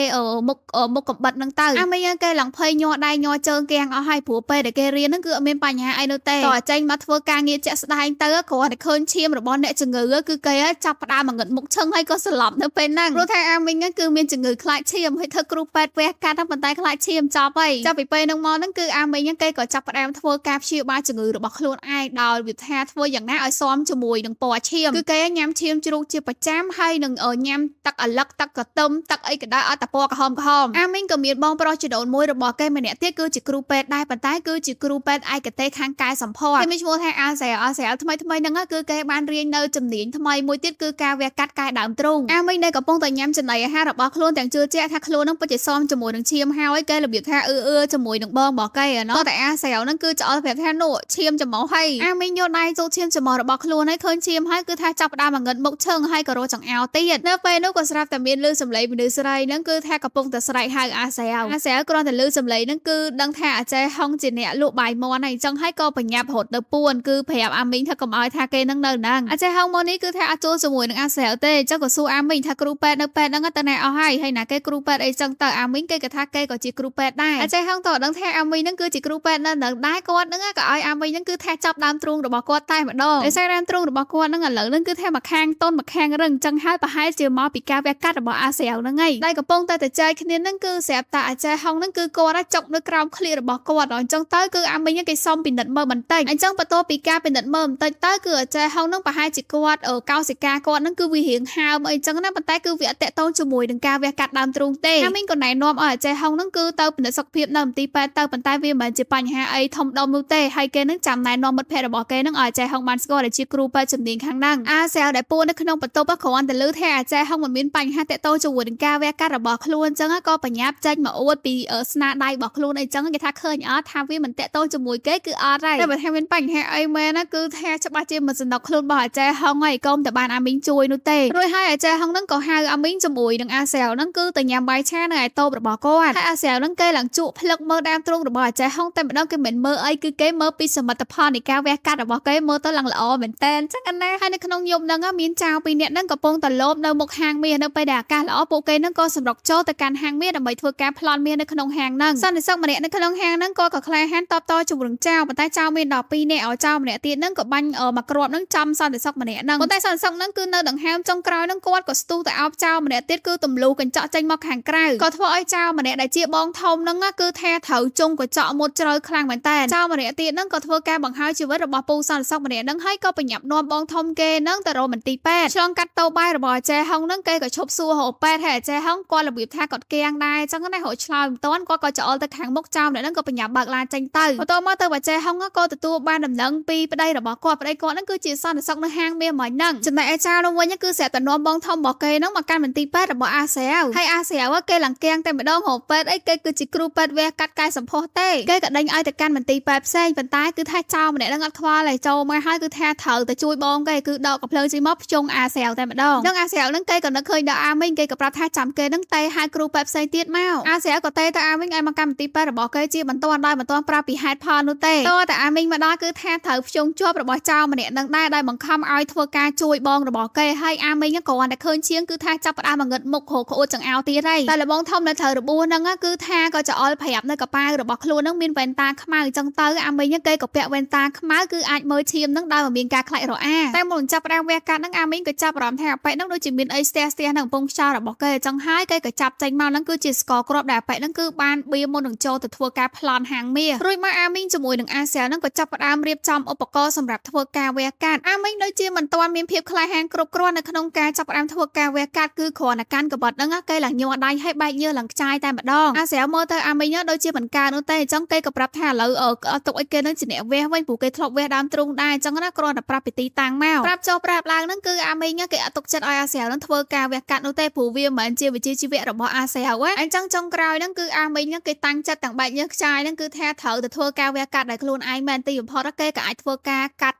មុខមុខកំបិតហ្នឹងទៅអាមីងគេឡើងភ័យញ័រដៃញ័រជើងគាំងអស់ហើយព្រោះពេលដែលគេរៀនហ្នឹងគឺអត់មានបញ្ហាអីនោះទេតោះចេញមកធ្វើការងារជាក់ស្ដែងទៅគ្រាន់តែឃើញឈាមរបស់អ្នកជំងឺគឺគេចាប់ផ្ដើមមកងឹតមុខឈឹងហើយក៏ស្លាប់នៅពេលហ្នឹងព្រោះថាអាមីងហ្នឹងគឺមានជំងឺខ្លាចឈាមហើយធ្វើគ្រូពេទ្យវះកាត់ហ្នឹងប៉ុន្តែខ្លាចឈាមចប់ហើយចាប់ពីពេលហ្នឹងមកហ្នឹងគឺអាមីងហ្នឹងគេក៏ចាប់ផ្ដើមធ្វើការព្យាបាលជំងឺរបស់ខ្លួនឯងដោយវិថាធ្វើយ៉ាងណាឲ្យស៊ាំជាមួយនឹងពណ៌ឈាមគឺគេញ៉ាំឈាមជ្រូកជាប្រចាំហើយនឹងញ៉ាំទឹកឪឡឹកទឹកកទឹមទឹកអីក៏ដោយឲ្យតែពណ៌ក្រហមក្រហមអាមីងក៏មានបងប្រុសជីដូនមួយរបស់គេម្នាក់ទៀតគឺជាគ្រូពេទ្យដែរប៉ុន្តែគឺជាគ្រូពេទ្យឯកទេសខាងកែសម្ផស្សគេមានឈ្មោះថាអាសែអាសែថ្មីថ្មីហ្នឹងគឺគេបានរៀននៅជំនាញថ្មីមួយទៀតគឺការវះកាត់កែដើមទ្រូងអាមីងដែលកំពុងតែញ៉ាំចំណីអាហាររបស់ខ្លួនទាំងជឿជាក់ថាខ្លួនហ្នឹងពិតជាសមជាមួយនឹងឈាមហើយគេរបៀបថាអឺអឺជាមួយនឹងបងរបស់គេណោះតែអាសែហ្នឹងគឺឆ្អល់ប្រាប់ថានោះឈាមច្រមុះហើយអាមីងយកដៃចូលឈាមច្រមុះរបស់ខ្លួនហើយឃើញឈាមហើយគឺថាចាប់ផ្ដើមមកងឹតមុខឈឹងហើយក៏រកចង្អោរទៀតនៅពេលនោះក៏ស្រាប់តែមានលឺសំឡេងមនុស្សស្រីហ្នឹងគឺថាកំពុងតែស្រែកហៅអាសែអាសែគ្រាន់តែលឺសំឡេងហ្នឹងគឺដឹងថាអាចេហុងជាអ្នកលក់បាយមាន់ហើយអញ្ចឹងហើយក៏បញ្ញាប់រត់ទៅពួនគឺប្រាប់អាមីងថាកុំឲ្យថាគេហ្នឹងនៅហ្នឹងអាចេហុងមកនេះគឺថាអត់ចូលជាមួយនឹងអាសែទេអញ្ចឹងក៏សួរអាមីងថាគ្រូពេទ្យនៅពេទ្យហ្នឹងទៅណាអស់ហើយហើយណាគេគ្រូពេទ្យអីចឹងទៅអាមីងគេក៏ថាគេក៏ជាគ្រូពេទ្យដែរអាចេហុងតដឹងថាអាមីងហ្នឹងគឺជាគ្រូពេទ្យនៅនឹងដែរគាត់ហ្នឹងក៏ឲ្យអាមីងហ្នឹងគឺថាចាប់ដើមទ្រូងរបស់គាត់តែម្ដងដោយសារដើមទ្រូងរបស់គាត់ហ្នឹងឥឡូវហ្នឹងគឺថាមួយខាងតុនមួយខាងរឹងអញ្ចឹងហើយប្រហែលជាមកពីការវះកាត់របស់អាសែហ្នឹងឯងដែលកំពុងតែទៅចែកគ្នាហ្នឹងគឺស្រាប់តែអាចេហុងហ្នឹងគឺគាត់ចុកនៅក្រោមក្លៀករបស់គាត់អញ្ចឹងទៅគឺអាមីងគេសុំពិនិត្យមើលបន្តិចអញ្ចឹងបន្ទាប់ពីការពិនិត្យមើលបន្តិចទៅគឺអាចេហុងហ្នឹងប្រហែលជាគាត់កោសិកាគាត់ហ្នឹងគឺវារៀងហើមអីចឹងណាប៉ុន្តែគឺវាអត់តាក់ទងជាមួយនឹងការវះកាត់ដើមទ្រូងទេអាមីងក៏ណែនាំឲ្យអាចេហុងហ្នឹងគឺទៅពិនិត្យសុខភាពនៅមន្ទីរពេទ្យទៅប៉ុន្តែវាមិនមែនជាបញ្ហាអីធំដុំនោះទេហើយគេនឹងចាំណែនាំមិត្តភ័ក្តិរបស់គេនឹងឲ្យអាចេហុងបានស្គាល់ដែលជាគ្រូពេទ្យជំនាញខាងហ្នឹងអាសែលដែលពួននៅក្នុងបន្ទប់គ្រាន់តែឮថាអាចេហុងមិនមានបញ្ហាតាក់ទងជាមួយនឹងការវះកាត់របស់ខ្លួនអញ្ចឹងក៏បញ្ញាប់ចេញមកអួតពីស្នាដៃរបស់ខ្លួនអីចឹងគេថាឃើញអត់ថាវាមិនតាក់ទងជាមួយគេគឺអត់ហើយតែបើថាមានបញ្ហាអីមែនណាគឺថាច្បាស់ជាមិនសំណុកខ្លួនរបស់អាចេហុងហើយកុំតែបានអាមីងជួយនោះទេរួចហើយអាចេហុងហ្នឹងក៏ហៅ អាមីងជាមួយនឹងអាសែវហ្នឹងគឺទៅញ៉ាំបាយឆានៅឯតូបរបស់គាត់ហើយអាសែវហ្នឹងគេឡើងជក់ផ្លឹកមើលដើមទ្រូងរបស់អាចេះហុងតែម្ដងគេមិនមើលអីគឺគេមើលពីសមិទ្ធផលនៃការវះកាត់របស់គេមើលទៅឡើងល្អមែនតើអញ្ចឹងណាហើយនៅក្នុងយប់ហ្នឹងមានចៅពីរនាក់ហ្នឹងកំពុងតែលោបនៅមុខហាងមាសនៅពេលដែលអាកាសល្អពួកគេហ្នឹងក៏សម្រុកចូលទៅកាន់ហាងមាសដើម្បីធ្វើការប្លន់មាសនៅក្នុងហាងហ្នឹងសន្តិសុខម្នាក់នៅក្នុងហាងហ្នឹងក៏ក្លាហានតបតជាមួយនឹងចៅប៉ុន្តែចៅមានដល់2នាក់ឲ្យចៅម្នាក់ទៀតហ្នឹងក៏បាញ់មកគ្រាប់ហ្នឹងចំសន្តិសុខម្នាក់ហ្នឹងប៉ុន្តែសន្តិសុខហ្នឹងគឺនៅដង្ហើមចុងក្រោយហ្នឹងគាត់ក៏ស្ទុះទៅអោបចៅម្នាក់ទៀតគឺទម្លុះកញ្ចក់ចេញមកខាងក្រៅក៏ធ្វើឲ្យចៅម្នាក់ដែលជាបងធំហ្នឹងគឺថាត្រូវជុងកញ្ចក់មុតជ្រៅខ្លាំងមែនតើចៅម្នាក់ទៀតហ្នឹងក៏ធ្វើការបង្ហើយជីវិតរបស់ពូសន្តិសុខម្នាក់ហ្នឹងហើយក៏បញ្ញាប់នាំបងធំគេហ្នឹងទៅរកមន្ទីរពេទ្យឆ្លងកាត់តោបាយរបស់អាចេហុងហ្នឹងគេក៏ឈប់សួររកពេទ្យហើយអាចេហុងគាត់របៀបថាគាត់កៀងដែរអញ្ចឹងណារកឆ្លើយមិនទាន់គាត់ក៏ច្អល់ទៅខាងមុខចៅម្នាក់ហ្នឹងក៏បញ្ញាប់បើកឡានចេញទៅបន្ទាប់មកទៅអាចេហុងក៏ទទួលបានដំណឹងពីប្តីរបស់គាត់ប្តីគាត់ហ្នឹងគឺជាសន្តិសុខនៅហាងមាសមិញហ្នឹងចំណែកអាចារ្យនោះវិញគឺស្រាប់តែនាំបងធំរបស់គេហ្នឹងមកកាន់មន្ទីរពេទ្យរបស់អាស្រាវហើយអាស្រាវគេឡើងកៀងតែម្ដងរកពេទ្យអីគេគឺជាគ្រូពេទ្យវះកាត់កែសម្ផស្សទេគេក៏ដេញឲ្យទៅកាន់មន្ទីរពេទ្យផ្សេងប៉ុន្តែគឺថាចោលម្នាក់ហ្នឹងអត់ខ្វល់ទេចូលមកហើយគឺថាត្រូវតែជួយបងគេគឺដកកំភ្លើងចេញមកភ្ជង់អាស្រាវតែម្ដងនឹងអាស្រាវហ្នឹងគេក៏នឹកឃើញដល់អាមីងគេក៏ប្រាប់ថាចាំគេហ្នឹងទេហៅគ្រូពេទ្យផ្សេងទៀតមកអាស្រាវក៏ទេទៅអាមីងឲ្យមកកម្មមន្ទីរពេទ្យរបស់គេជាបន្ទាន់ដោយមិនទាន់ប្រាប់ពីហេតុផលនោះទេតើតែអាមីងមកដល់គឺថាត្រូវភ្ជង់ជាប់របស់ចៅម្នាក់នឹងដែរដោយបង្ខំឲ្យធ្វើការជួយបងរបស់គេហើយអាមីងក៏គ្រាន់តែឃើញជាងគឺថាចាប់ផ្ដើមមកងឹតមុខរកក្អួតចង្អោរទៀតហើយតែលបងធំនៅត្រូវរបួសហ្នឹងគឺថាក៏ច្អល់ប្រាប់នៅកប៉ាវរបស់ខ្លួនហ្នឹងមានវ៉ែនតាខ្មៅអញ្ចឹងទៅអាមីងគេក៏ពាក់វ៉ែនតាខ្មៅគឺអាចមើលឈាមហ្នឹងដោយមិនមានការខ្លាចរអាតែមុនចាប់ផ្ដើមវះកាត់ហ្នឹងអាមីងក៏ចាប់អារម្មណ៍ថាអាប៉ែហ្នឹងដូចជាមានអីស្ទះស្ទះនៅកំពង់ខ្យល់របស់គេអញ្ចឹងហើយគេក៏ចាប់ចេញមកហ្នឹងគឺជាស្ករគ្រាប់ដែលអាប៉ែហ្នឹងគឺបានបៀមុននឹងចូលទៅធ្វើការប្លន់ហាងមាសរួចមកអាមីងជាមួយនឹងអាសែហ្នឹងក៏ចាប់ផ្ដើមរៀបចំឧបករណ៍សម្រាប់ធ្វើការវះកាត់អាមីងដូចជាមិនទាន់មានភាពក្លាហានគ្រប់គ្រាន់នៅក្នុងការចាប់ផ្ដើមធ្វើការវះកាត់គឺគ្រាន់តែកាន់កបិតហ្នឹងគេឡើងញ័រដៃឲ្យបែកញើសឡើងខ្ចាយតែម្ដងអាស្រាវមើលទៅអាមីងដូចជាមិនកើតនោះទេអញ្ចឹងគេក៏ប្រាប់ថាឥឡូវអត់ទុកឲ្យគេនឹងជាអ្នកវះវិញព្រោះគេធ្លាប់វះដើមទ្រូងដែរអញ្ចឹងណាគ្រាន់តែប្រាប់ពីទីតាំងមកប្រាប់ចុះប្រាប់ឡើងហ្នឹងគឺអាមីងគេអត់ទុកចិត្តឲ្យអាស្រាវនឹងធ្វើការវះកាត់នោះទេព្រោះវាមិនមែនជាវិជ្ជាជីវៈរបស់អាស្រាវអញ្ចឹងចុងក្រោយហ្នឹងគឺអាមីងគេតាំងចិត្តទាំងបែកញើសខ្ចាយហ្នឹងគឺថាត្រូវទៅធ្វើការវះកាត់ដោយខ្លួនឯងមែនទីបំផុតគេក៏អាចធ្វើការកាត់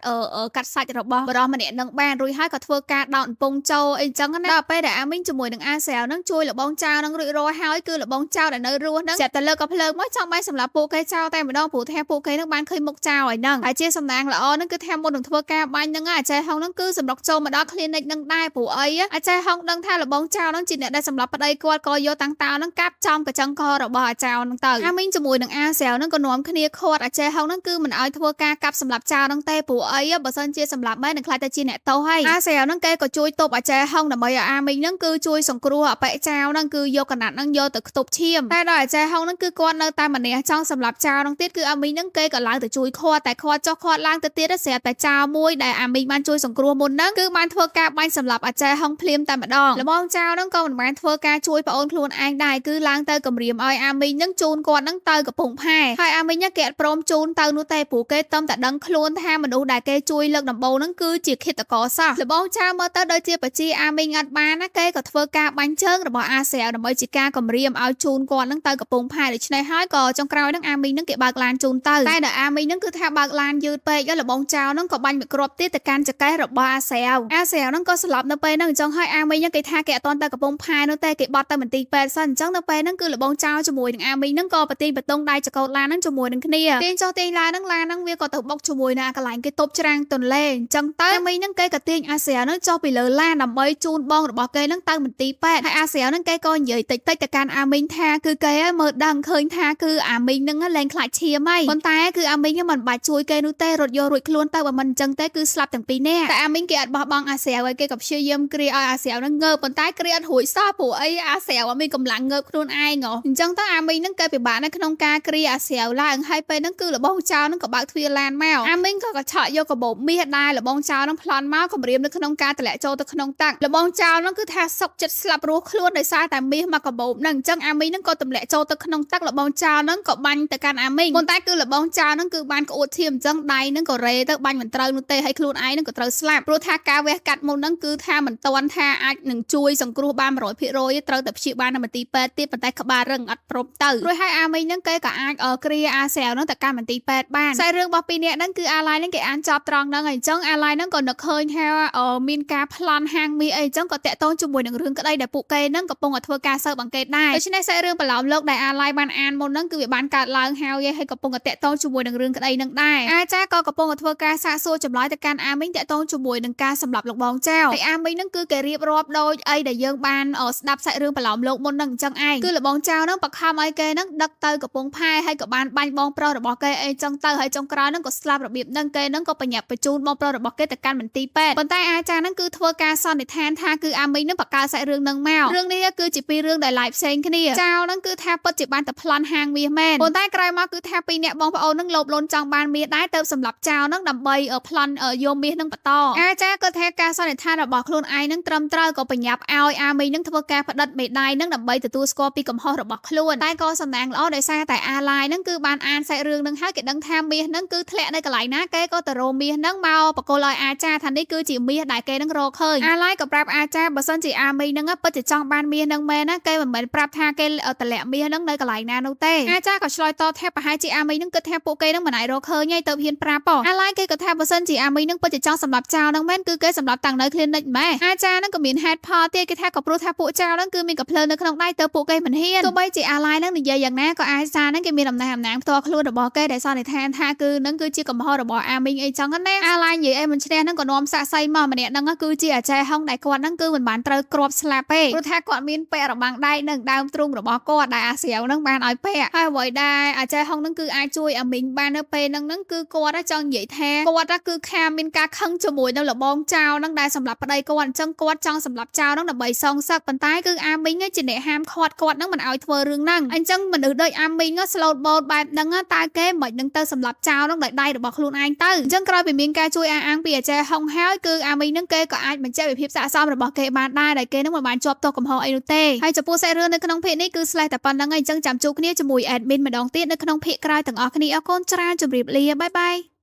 កាត់សាច់របស់បរិសម្នាក់នឹងបានរួចហើយក៏ធ្វើការដោតកំពង់ចូលអីចឹងណាដល់ពេលដែលអាមីងជាមួយនឹងអាស្រាវហ្នឹងជួយលបងចៅហ្នឹងរួចរាល់ហើយគឺលបងចៅដែលនៅរស់ហ្នឹងស្រាប់តែលើកកំភ្លើងមកចង់បាយសម្រាប់ពួកគេចោលតែម្ដងព្រោះថាពួកគេហ្នឹងបានឃើញមុខចៅហើយហ្នឹងហើយជាសំណាងល្អហ្នឹងគឺថាមុននឹងធ្វើការបាញ់ហ្នឹងអាចេះហុងហ្នឹងគឺសម្រុកចូលមកដល់ clinic ហ្នឹងដែរព្រោះអីអាចេះហុងដឹងថាលបងចៅហ្នឹងជាអ្នកដែលសម្រាប់ប្តីគាត់ក៏យកតាំងតោហ្នឹងកាប់ចំកញ្ចឹងករបស់អាចៅហ្នឹងទៅអាមីងជាមួយនឹងអាស្រាវហ្នឹងក៏នាំគ្នាខាត់អាចេះហុងហ្នឹងគឺមិនឲ្យធ្វើការកាប់សម្រាប់ចៅហ្នឹងទេព្រោះអីបើសិនជាសម្រាប់មែននឹងខ្លាចតែជាអ្នកទោសហើយអាស្រាវហ្នឹងគេក៏ជួយទប់អាចេះហុងដើម្បីឲ្យអាមីងហ្នឹងគឺជួយសង្គ្រោះអបិចៅហ្នឹងគឺយកកណាត់ហ្នឹងយកទៅខ្ទប់ឈាមតែដល់អាចេះហុងហ្នឹងគឺគាត់នៅតែម្នាក់ចង់សម្រាប់ចៅហ្នឹងទៀតគឺអាមីងហ្នឹងគេក៏ឡើងទៅជួយខាត់តែខាត់ចុះខាត់ឡើងទៅទៀតស្រាប់តែចៅមួយដែលអាមីងបានជួយសង្គ្រោះមុនហ្នឹងគឺបានធ្វើការបាញ់សម្លាប់អាចេះហុងភ្លាមតែម្ដងលបងចៅហ្នឹងក៏មិនបានធ្វើការជួយប្អូនខ្លួនឯងដែរគឺឡើងទៅគម្រាមឲ្យអាមីងហ្នឹងជូនគាត់ហ្នឹងទៅកំពង់ផែហើយអាមីងគេអត់ព្រមជូនទៅនោះទេព្រោះគេតំតែដឹងខ្លួនថាមនុស្សដែលគេជួយលើកដំបូងហ្នឹងគឺជាឃាតករសោះលបងចៅមើលទៅដូចជាបជាអាមីងអត់បានណាគេក៏ធ្វើការបាញ់ជើងរបស់អាស្រាវដើម្បីជាការគម្រាមឲ្យជូនគាត់ហ្នឹងទៅកំពង់ផែដូច្នេះហើយក៏ចុងក្រោយហ្នឹងអាមីងហ្នឹងគេបើកឡានជូនទៅតែដល់អាមីងហ្នឹងគឺថាបើកឡានយឺតពេកលបងចៅហ្នឹងក៏បាញ់មួយគ្រាប់ទៀតទៅកាន់ចកេះរបស់អាស្រាវអាស្រាវហ្នឹងក៏ស្លាប់នៅពេលហ្នឹងអញ្ចឹងហើយអាមីងហ្នឹងគេថាគេអត់ទាន់ទៅកំពង់ផែនោះទេគេបត់ទៅមន្ទីរពេទ្យសិនអញ្ចឹងនៅពេលហ្នឹងគឺលបងចៅជាមួយនឹងអាមីងហ្នឹងក៏ប្រទីងបតុងដៃចកោតឡានហ្នឹងជាមួយនឹងគ្នាទាញចុះទាញឡើងហ្នឹងឡានហ្នឹងវាក៏ទៅបុកជាមួយនឹងកន្លែងគេទប់ច្រាំងទន្លេអញ្ចឹងទៅអាមីងហ្នឹងគេក៏ទាញអាស្រាវហ្នឹងចុះពីលើឡានដើម្បីជូនបងរបស់គេហ្នឹងទៅមន្ទីរពេទ្យហើយអាស្រាវហ្នឹងគេក៏និយាយតិចតិចទៅកាន់អាមីងថាគឺគេមើលដឹងឃើញថាគឺអាមីងហ្នឹងលែងខ្លាចឈាមហើយប៉ុន្តែគឺអាមីងហ្នឹងមិនបាច់ជួយគេនោះទេរត់យករួចខ្លួនទៅបើមិនអញ្ចឹងទេគឺស្លាប់ទាំងពីរនាក់តែអាមីងគេអត់បោះបង់អាស្រាវហើយគេក៏ព្យាយាមគ្រាឲ្យអាស្រាវហ្នឹងងើបប៉ុន្តែគ្រាអត់រួចសោះព្រោះអីអាស្រាវអត់មានកម្លាំងងើបខ្លួនឯងហ៎អញ្ចឹងទៅអាមីងហ្នឹងគេពិបាកនៅក្នុងការគ្រាអាស្រាវឡើងហើយពេលហ្នឹងគឺលបងចៅហ្នឹងក៏បើកទ្វារឡានមកអាមីងក៏កឆក់យកកាបូបមាសដែរលបងចៅហ្នឹងប្លន់មកគម្រាមនៅក្នុងការតម្លាក់ចូលទៅក្នុងទឹកលបងចៅហ្នឹងគឺថាសុកចិត្តស្លាប់រស់ខ្លួនដោយសារតែមាសមកកាបូបហ្នឹងអញ្ចឹងអាមីងហ្នឹងក៏ទម្លាក់ចូលទៅក្នុងទឹកលបងចៅហ្នឹងក៏បាញ់ទៅកាន់អាមីងប៉ុន្តែគឺលបងចៅហ្នឹងគឺបានក្អួតឈាមអញ្ចឹងដៃហ្នឹងក៏រេទៅបាញ់មិនត្រូវនោះទេហើយខ្លួនឯងហ្នឹងក៏ត្រូវស្លាប់ព្រោះថាការវះកាត់មុនហ្នឹងគឺថាមិនទាន់ថាអាចនឹងជួយសង្គ្រោះបាន100%ត្រូវតែព្យាបាលនៅមន្ទីរពេទ្យទៀតប៉ុន្តែក្បាលរឹងអត់ព្រមទៅរួចហើយអាមីងហ្នឹងគេក៏អាចគ្រាអាស្រាវហ្នឹងទៅកាន់មន្ទីរពេទ្យបានខ្សែរឿងរបស់ពីរនាក់ហ្នឹងគឺអាឡៃហ្នឹងគេអានចប់ត្រង់ហ្នឹងហើយអញ្ចឹងអាឡៃហ្នឹងក៏នឹកឃើញថាមានការប្លន់ហាងមាសអីអញ្ចឹងក៏តាក់ទង ជាមួយនឹងរឿងក្តីដែលពួកគេនឹងកំពុងតែធ្វើការស៊ើបអង្កេតដែរដូច្នេះសាច់រឿងប្រឡោមលោកដែលអាឡៃបានអានមុនហ្នឹងគឺវាបានកើតឡើងហើយហើយកំពុងតែតាក់ទងជាមួយនឹងរឿងក្តីនឹងដែរអាចារ្យក៏កំពុងតែធ្វើការសាកសួរចម្លើយទៅកាន់អាមីងតាក់ទងជាមួយនឹងការសម្លាប់លោកបងចៅហើយអាមីងហ្នឹងគឺគេរៀបរាប់ដោយអីដែលយើងបានស្ដាប់សាច់រឿងប្រឡោមលោកមុនហ្នឹងអញ្ចឹងឯងគឺលបងចៅហ្នឹងបខំឲ្យគេហ្នឹងដឹកទៅកំពង់ផែហើយក៏បានបាញ់បងប្រុសរបស់គេអីចឹងទៅហើយចុងក្រោយហ្នឹងក៏ស្លាប់របៀបហ្នឹងគេហ្នឹងក៏បញ្ញាប់បញ្ជូនបងប្រុសរបស់គេទៅកាន់មន្ទីរពេទ្យប៉ុន្តែអាចារ្យហ្នឹងគឺធ្វើការសន្និដ្ឋានថាគឺអាមីងហ្នឹងបង្កើតសាច់រឿងហ្នឹងមករឿងនេះគឺជាពីររឿងដែលឡាយផ្សេងគ្នាចៅហ្នឹងគឺថាពិតជាបានទៅប្លន់ហាងមាសមែនប៉ុន្តែក្រោយមកគឺថាពីរអ្នកបងប្អូនហ្នឹងលោភលន់ចង់បានមាសដែរទៅសម្លាប់ចៅហ្នឹងដើម្បីប្លន់យកមាសហ្នឹងបន្តអាចារ្យក៏ថាការសន្និដ្ឋានរបស់ខ្លួនឯងហ្នឹងត្រឹមត្រូវក៏បញ្ញាប់ឲ្យអាមីងហ្នឹងធ្វើការផ្ដិតមេដៃហ្នឹងដើម្បីទទួលស្គាល់ពីកំហុសរបស់ខ្លួនតែក៏សំណាងល្អដោយសារតែអាឡាយហ្នឹងគឺបានអានសាច់រឿងហ្នឹងហើយគេដឹងថាមាសហ្នឹងគឺធ្លាក់នៅកន្លែងណាគេក៏ទៅរកមាសហ្នឹងមកបកគលឲ្យអាចារ្យថានេះគឺជាមាសដែលគេហ្នឹងរកឃើញអាឡាយក៏ប្រាប់អាចារ្យបើសិនជាអាមីងហ្នឹងពិតជាចង់បានមាសហ្នឹងមែនណាគេមិនមែនប្រាប់ថាគេតម្លាក់មាសហ្នឹងនៅកន្លែងណានោះទេអាចារ្យក៏ឆ្លើយតបថាប្រហែលជាអាមីងហ្នឹងគិតថាពួកគេហ្នឹងមិនអាចរកឃើញទេទៅហ៊ានប្រាប់ហ៎អាឡាយគេក៏ថាបើសិនជាអាមីងហ្នឹងពិតជាចង់សម្លាប់ចោលហ្នឹងមែនគឺគេសម្លាប់តាំងនៅ clinic ម៉េះអាចារ្យហ្នឹងក៏មានហេតុផលទៀតគេថាក៏ព្រោះថាពួកចោលហ្នឹងគឺមានកាភ្លើងនៅក្នុងដៃទៅពួកគេមិនហ៊ានទោះបីជាអាឡាយហ្នឹងនិយាយយ៉ាងណាក៏អាចារ្យហ្នឹងគេមានអំណះអំណាងផ្ទាល់ខ្លួនរបស់គេដែលសន្និដ្ឋានថាគឺហ្នឹងគឺជាកំហុសរបស់អាមីងអីចឹងណាអាឡាយនិយាយអីមិនឈ្នះហ្នឹងក៏នាំសាក់សៃមកម្នាក់ហ្នឹងគឺជាអាចារ្យហុងដែលគាត់ហ្នឹងគឺមិនបានត្រូវគ្រាប់ស្លាប់ទេព្រោះថាគាត់មានពាក់របាំងដែកនិងដើមទ្រូងរបស់គាត់ដែលអាស្រាវហ្នឹងបានឲ្យពាក់ហើយអ្វីដែលអាចារ្យហុងហ្នឹងគឺអាចជួយអាមីងបាននៅពេលហ្នឹងហ្នឹងគឺគាត់ចង់និយាយថាគាត់គឺខាមានការខឹងជាមួយនៅលបងចៅហ្នឹងដែលសម្រាប់ប្តីគាត់អញ្ចឹងគាត់ចង់សម្រាប់ចៅហ្នឹងដើម្បីសងសឹកប៉ុន្តែគឺអាមីងជាអ្នកហាមឃាត់គាត់ហ្នឹងមិនឲ្យធ្វើរឿងហ្នឹងអញ្ចឹងមនុស្សដូចអាមីងស្លូតបូតបែបហ្នឹងតើគេមិននឹងទៅសម្រាប់ចៅហ្នឹងដោយដៃរបស់ខ្លួនឯងទៅអញ្ចឹងក្រោយពីមានការជួយអះអាងពីអាចារ្យហុងហើយគឺអាមីងហ្នឹងគេក៏អាចបញ្ជាក់វិភាពស័ក្តិសមរបស់គេបានដែរដែលគេហ្នឹងមិនបានជាប់ទោសកំហុសអីនោះទេហើយចំពោះសាច់រឿងនៅក្នុងភាគនេះគឺស្លេះតែប៉ុណ្្នឹងឯងអញ្ចឹងចាំជួបគ្នាជាមួយ admin ម្ដងទៀតនៅក្នុងភាគក្រោយទាំងអស់គ្នាអរគុណច្រើនជម្រាបលាបាយបាយ។